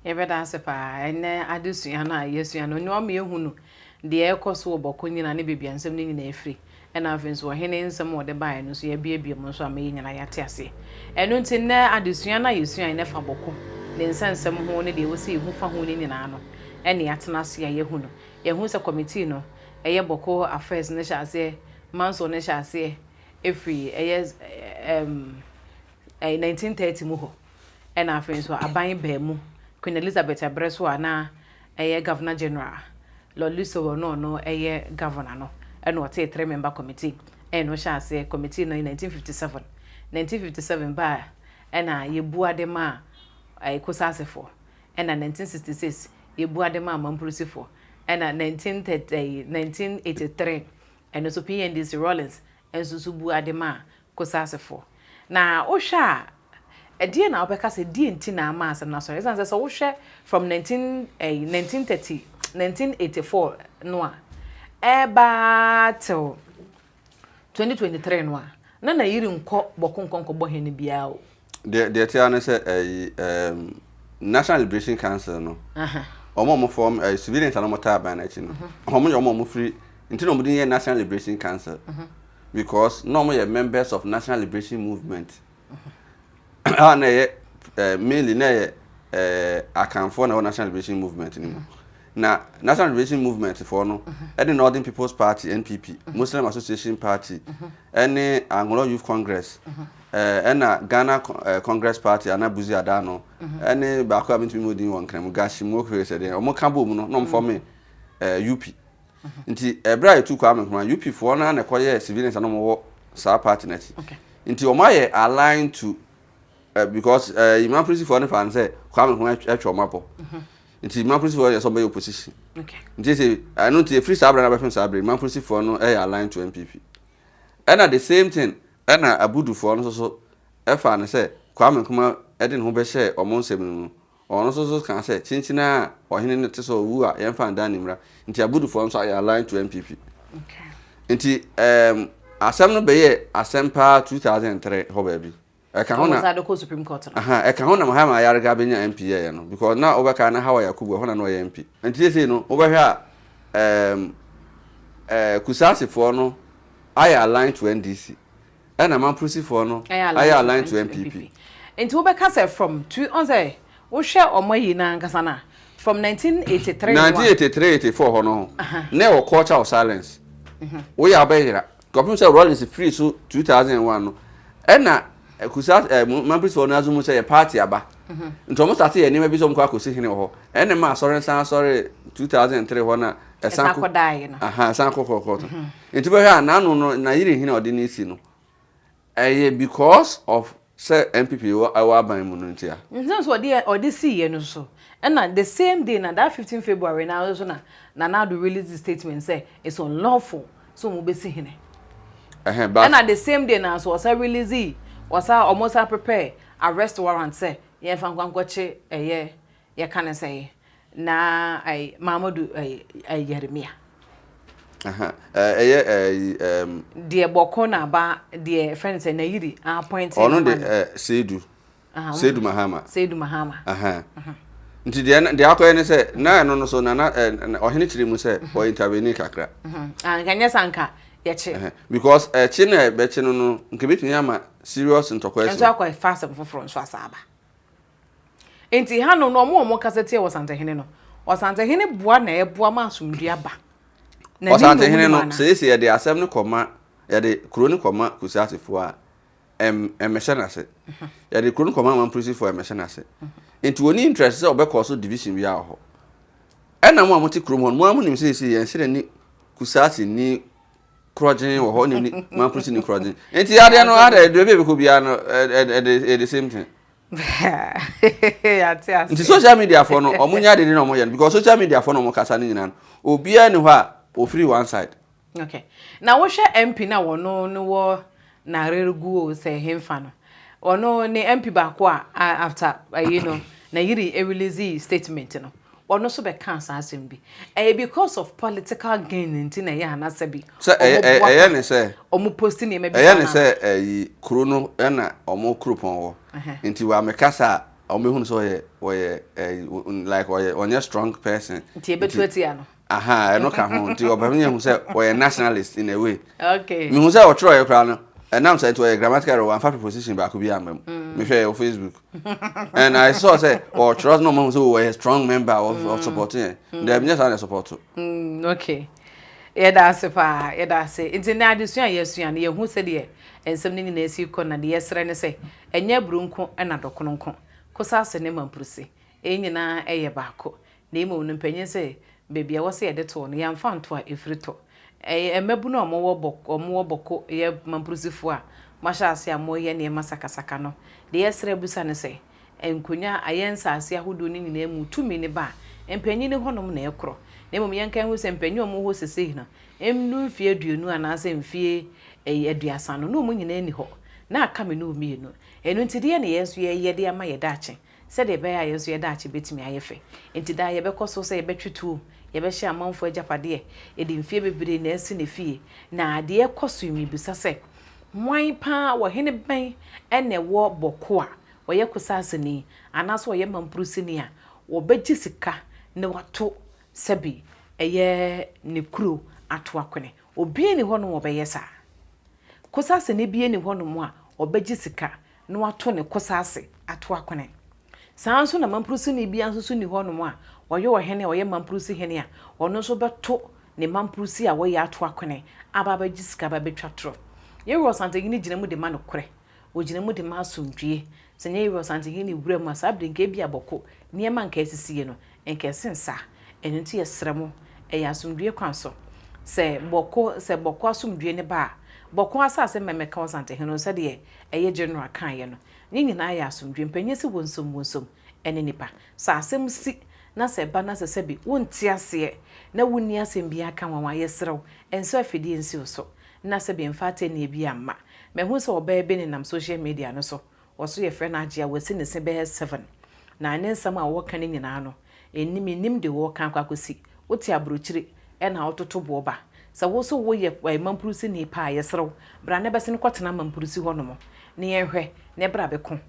Yɛbɛda ase paa. Ɛnnɛ adesua no a yɛasua no, ɛno ama yɛahu no deɛ ɛrekɔ so wɔ Bɔko nyinaa ne baabi a nsɛm no nyinaa firi. Ɛna afei nso ɔhene nsɛm a ɔde baeɛ no nso yɛabuebue mu nso ama yɛn nyinaa yɛate aseɛ. Ɛno nti nnɛ adesua no a yɛsuaeɛ no fa Bɔko ne nsɛnsɛm ho ne deɛ ɛwɔ sɛ yɛhu fa ho no nyinaa no ɛne yɛatena ase a yɛahu no. Yɛahu sɛ kɔmitii no ɛyɛ Bɔko Affairs no hyɛ aseɛ, Manso no hyɛ aseɛ ɛfiri ɛyɛ ɛɛm 1930 mu hɔ. Ɛna afei nso aban baa mu Queen Elizabeth berɛ so a na ɛyɛ Governor General Lord Listowel na ɔno ɛyɛ Governor no ɛna ɔtee three member committee ɛna ɔhyɛ aseɛ committee no in 1957 1957 baa ɛna yɛbua de maa ɛɛ Kosasefoɔ ɛna 1966 yɛbua de maa Mampurusifoɔ ɛna 1930 1983 ɛno nso PNDC Rawlings nso so bua de maa Kosasefoɔ. Na wohwɛ a, ɛdeɛn na wobɛka sɛ deɛ nti na ama asɛm no asɔre? Ɛsiane sɛ sɛ wohwɛ from 19, eh, 1930, 1984 no a, ɛba till 2023 no a, na Nayiri nkɔ bɔko nkɔ nkɔbɔ hene biara o. Deɛ deɛ ɛte ara ne sɛ ɛyi ɛɛm National Liberation Council no, wɔn a wɔn form ɛɛ civilians a na wɔn taa aban no akyi no, wɔn yɛ wɔn a wɔn firi. Nti na wɔn de yɛ National Liberation Council because na wɔn yɛ members of National Liberation Movement a na ɛyɛ mainly na ɛyɛ Akanfoɔ na ɛwɔ National Liberation Movement no mu. Na National Liberation Movement foɔ no ɛne Northern People's Party NPP, Muslim Association Party ɛne Angola Youth Congress ɛna Ghana Congress Party ana Buzi Adano ɛne baako a mentumi mu din wɔ Nkran mu Gashimo sɛ deɛ wɔn ka bɔ mu no na wɔn form UP. Nti ɛberɛ a yɛtu Kwame Nkrumah, UP foɔ no na ɛkɔyɛɛ civilians a na wɔwɔ saa party no akyi. Nti wɔn ayɛ aligned to because Mamprusi foɔ no fa no sɛ Kwame Nkrumah atwa wɔn abɔ. Nti Mamprusi foɔ yɛ sɛ wɔbɛyɛ opposition. Nti sɛ ɛno nti efiri saa berɛ no abɛpem saa berɛ Mamprusi foɔ no yɛ aligned to NPP. Ɛna the same thing ɛna Abudufoɔ no nso so ɛfa no sɛ Kwame Nkrumah de ne ho bɛhyɛ wɔn nsɛm no mu. Ɔno nso so kaa sɛ, kyenkyen a ɔhene no te sɛ ɔwu a yɛmfa ndan ne mmra. Nti Abudufoɔ nso ayɛ aligned to NPP. Nti asɛm no bɛyɛɛ asɛm paa 2003 hɔ baabi. Ɛka ho na aha ɛka ho na Mahama Ayariga bɛnya MP yɛeɛ no because na wobɛka na Hawa Yakubu ɛhɔ na na ɔyɛ MP. Nti seesei no wobɛhwɛ a Kusaasifoɔ no ayɛ aligned to NDC. Ɛna Mamprusifoɔ no ayɛ aligned to NPP. Nti wobɛka sɛ from two ɔn sɛ wohwɛ ɔmo ayi no ankasa no a from 1983 no a. 1983 84 hɔ no na ɛwɔ culture of silence. Woyɛ a wobɛyera. Kɔpem sɛ Rawlings firi so 2001 no ɛna Kusa Mamprusifoɔ no assume sɛ yɛ party aba. Nti ɔmo starte yɛ nneɛma bi sɛ ɔmo kɔ akɔsi hene wɔ hɔ. Ɛna ɛma asɔre nsan asɔre 2003 hɔ na ɛsan kɔdaeɛ no. Aha ɛsan kɔ kɔ kɔɔto. Nti bɛhwɛ a n'ano no n'ayere hene a ɔde ne si no ɛyɛ because of sɛ NPP wɔ ɛwɔ aban mu no nti a. Nti nso ɔde ɔde siiɛ no so ɛna the same day na that 15 February na nso na Nana Addo release the statement sɛ it's unlawful sɛ ɔmo bɛsi hene. Ɛhɛn but. Ɛna the same day na nso ɔsa release ɔsa ɔmo sa prepare arrest warrant sɛ yɛnfa nkɔ nkɔkye ɛyɛ yɛka ne sɛ na ɛy Mahamudu ɛy Yeremia. Ɛyɛ ɛyi ɛm. Deɛ bɔkɔ na aba deɛ fɛn sɛ Nayiri appoint. Ɔno de ɛ Seidu. Seidu Mahama. Seidu Mahama. Nti deɛ deɛ akɔyɛ ne sɛ na ɛno no so na na ɔhene kyerɛ mu sɛ ɔ intervene kakra. Nka nyɛ sɛ nka yɛkye. Because ɛkye na ɛbɛkye no no nka ebetumi ama serious ntɔkwa asi. Nso akɔ fa asɛm foforɔ nso asa aba. Nti hanom no ɔmo a ɔmo kasa tia Ɔsantehene no, Ɔsantehene boa na ɛboa ma asomdue aba. Na ne Ɔsantehene no, seesei yɛde asɛm no kɔma, yɛde kuro no kɔma Kusiasefoɔ a, ɛm, ɛmmɛhyɛ n'ase. Yɛde kuro no kɔma Mamprusifoɔ a, ɛmmɛhyɛ n'ase. Nti wɔnni interest sɛ wɔbɛkɔ so division biara wɔ hɔ. Ɛna mo a mote kurom hɔ no, mo ara monim seesei yɛn serɛ ne Kusiase ni korɔgyen wɔ hɔ ne ni Mamprusi ni korɔgyen. Nti adeɛ no, adeɛ, baabi a ɛbɛkɔ biara no, ɛde, ɛde the same thing. Nti social media foɔ no ɔmo nya dede na ɔmo yɛ no because social media foɔ na ɔmo kasa no nyinaa no obiara ni hɔ a ofiri one side. Okay. Na wohwɛ MP na wɔno no wɔ Narergu o sɛ hemfa no. Ɔno ne MP baako a after ayi no na yiri release statement no. Ɔno nso bɛkaa saa asɛm bi. Ɛyɛ because of political gain nti na ɛyɛ anasɛ bi. Sɛ ɛyɛ ɛyɛ ne sɛ. Ɔmo post nneɛma bi saa. Ɛyɛ ne sɛ ɛyi kuro no ɛna ɔmo kuropɔn wɔ. Nti wɔ amekasa a ɔmo ehunu sɛ ɔyɛ ɔyɛ ɛyi like ɔyɛ ɔnyɛ strong person. Nti ebetu atia no. Aha ɛno ka ho nti ɔbɛn yɛn hu sɛ ɔyɛ nationalist in a way. Okay. Mihu sɛ ɔtwerɛ yɛ koraa no ɛnam sɛ nti ɔyɛ grammatical error wamfa preposition baako bi amma mu. Mehwɛ yɛ wɔ Facebook. And I saw sɛ ɔtwerɛ na ɔmo hu sɛ ɔyɛ strong member of of support yɛn. Dɛbi nyɛ saa na support. Okay. Yɛda ase paa yɛda ase nti na adesua a yɛasua no yɛhu sɛdeɛ nsɛm no nyinaa si kɔ na deɛ yɛsrɛ ne sɛ ɛnyɛ aburo nko na dɔkono nko Kosase ne Mamprusi ɛyi nyinaa ɛyɛ baako Na mmom no, mpanyin sɛ, baabi a ɛwɔ sɛ yɛde tow no, yɛamfa anto a, ɛfiri tɔ. Ɛyɛ mmabunu a wɔwɔ bɔ wɔwɔ Bɔko yɛ mamprusifoɔ a moahyɛ ase a moreyɛ nneɛma sakasaka no, deɛ yɛsrɛ bisa ne sɛ, nkonnwa a ayɛ nsase ahodoɔ no nyinaa mu tumi no ba a, mpanyin no hɔnom na ɛkorɔ. Na mmom yɛnka nhu sɛ mpanyin a wɔwɔ hɔ sesei no, nnuru mfeɛ aduonu anaasɛ mfeɛ ɛyi aduasa no, na wɔn nyinaa nni hɔ. Na aka me ne wo mmienu. Ɛno nti, deɛn na yɛn nso yɛreyɛ de ama yɛn daakye? Sɛdeɛ ɛbɛyɛ a yɛn nso yɛn daakye bɛtumi ayɛ fɛ. Enti daa yɛbɛkɔ so sɛ yɛbɛtwe tuo, yɛbɛhyɛ amanfoɔ agyapadeɛ, yɛde mfeɛ bebree na asi ne fie. Na deɛ ɛrekɔ so yi, mebisa sɛ, hwan pa ara, ɔhene bɛn na ɛwɔ Bɔko a ɔyɛ Kusasini anaasɛ ɔyɛ Mampurusini a ɔbɛgye sika na wato sɛbe ɛyɛ ne kuro. ato akwene. Obiara nni hɔnom a ɔbɛyɛ saa. Kosaseni biara nni hɔnom a ɔbɛgye sika na wato ne kosa ase ato akwene. Saa ara nso na mampurusini biara nso so nni hɔnom a ɔyɛ ɔhene a ɔyɛ mampurusi hene a ɔno nso bɛto ne mampurusi a wɔyɛ ato akwene aba abɛgye sika aba abɛtwa torɔ. Yɛn Wura Ɔsantehene gyina mu de ma nokorɛ. Ɔgyina mu de ma asomdwoeɛ. Sɛ ɛnyɛ Yɛn Wura Ɔsantehene wura mu a, saa berɛ yi nka ebia bɔko nneɛma a nka asisie no, nka ɛsen saa. Ɛno nti yɛsrɛ mo, ɛyɛ asomdwoeɛ kwan so. Sɛ bɔko, sɛ bɔko asomdwoeɛ no ba a, bɔko asase mmɛmmɛka Ɔsantehene ho sɛdeɛ ɛyɛ General kaeɛ no. Ne nyinaa yɛ asomdwoeɛ. Mpanin se wonsom wonsom ne nnipa. Sɛ asɛm si na sɛ ɛba na sɛ sɛbi wonte aseɛ na wonni asɛm biara ka ho a, yɛsrɛ wo, nsɔ afidie nsi wo so na sɛbi mfa atɛnnie biara mma. Mahu sɛ ɔbaa bi nenam social media no so, ɔso yɛfrɛ no Agyea, wasi ne se bɛyɛ seven. Na ne nsɛm a ɔreka no nyinaa no, ɛnni, mennim deɛ ɔreka akɔ akɔsi. Wote abrokyire na wototo boɔ ba. Sɛ wo nso woyɛ mampurusini paa a, yɛsrɛ wo, bra na bɛsene kɔtena mampurusi hɔnom na yɛnhwɛ na bra bɛko.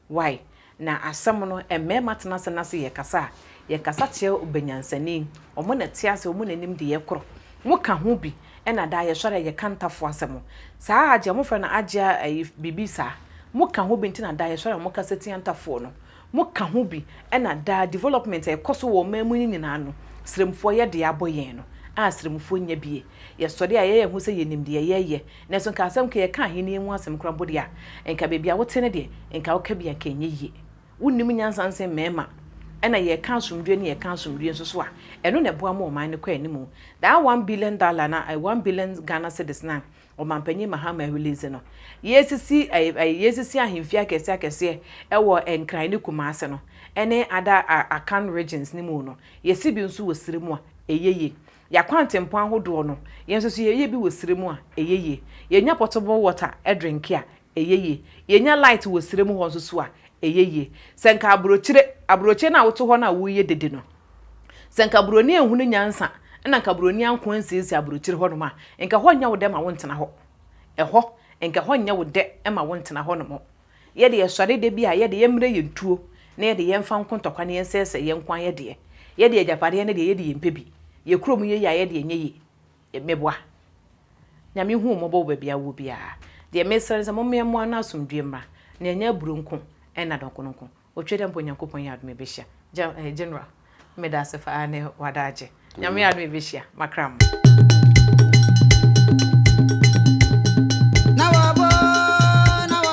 Wai? Na asɛm no, mmarima tena ase na se yɛkasa a, yɛkasa kyerɛ ɔbanyansani. Wɔn na ɛte ase, wɔn na ɛnim deɛ ɛkorɔ. Moka ho bi na daa yɛsɔre a yɛka ntafo asɛm. Saa Agyea, wɔfrɛ no Agyea ayi biribi saa. Moka ho bi nti na daa yɛsɔre a wɔkasa tia ntafoɔ no. Mo ka ho bi na daa development a ɛkɔ so wɔ ɔman mu no nyinaa no sremfoɔ yɛ deɛ abɔ yɛn no a sremfoɔ nnya bie. Yɛsɔre a yɛyɛ ho sɛ yɛnim deɛ yɛyɛ nanso nka asɛm nka yɛka ahennie ho asɛm koraa mpo deɛ a nka baabi a wote no deɛ nka woka bi a nka ɛnyɛ yie. Wonnim nyansa nsen mmarima ɛna yɛka asomdwoeɛ ne yɛka asomdwoeɛ nso so a ɛno na ɛboa ma ɔman no kɔ anim. That $1 billion na 1 billion Ghana cedis no a Ɔmanpanyin Mahama release no, yɛresisi yɛresisi ahemfie akɛseɛ akɛseɛ wɔ Nkran ne Kumase no ne other Akan regions no mu no, yɛsi bi nso wɔ Sire mu a, ɛyɛ yie. Yɛakwantempɔn ahodoɔ no, yɛn nso so yɛyɛ bi wɔ Sire mu a, ɛyɛ yie. Yɛnya potable water drink a, ɛyɛ yie. Yɛnya light wɔ Sire mu hɔ nso so a, ɛyɛ yie. Sɛ nka aburokyire, aburokyire no a wote hɔ no a woreyɛ dede no, Sɛ nka buroni anhunu nyansa na nka buroni anko ansiesie aburokyire hɔnom a, nka hɔ nyɛ wo dɛ ma wontena hɔ. Ɛhɔ, nka ɛhɔ nyɛ wo dɛ ma wontena hɔnom. Yɛde yɛsɔre da bi a, yɛde yɛmmrɛ yɛn tuo na yɛde yɛmfa nko ntɔkwa na yɛnsɛesɛe yɛn nko ara yɛ deɛ. Yɛde agyapadeɛ no deɛ, yɛde yɛmpɛ bi. Yɛ kurom yɛ yie a, yɛde ɛnyɛ yie. Meboa. Nyame hu wo mmɔbɔ wɔ baabi a wowɔ biara. Deɛ mesrɛ ne sɛ mommea mmoa na asomdwoeɛ mmra, na ɛnyɛ aburo nko ɛna dɔkono nko. Otwa dɛ mpo Nyankopɔn yɛ adom ebehyia. General, meda ase paa ne w'adagye. Nyame yɛ adom ebehyia. Makra mo.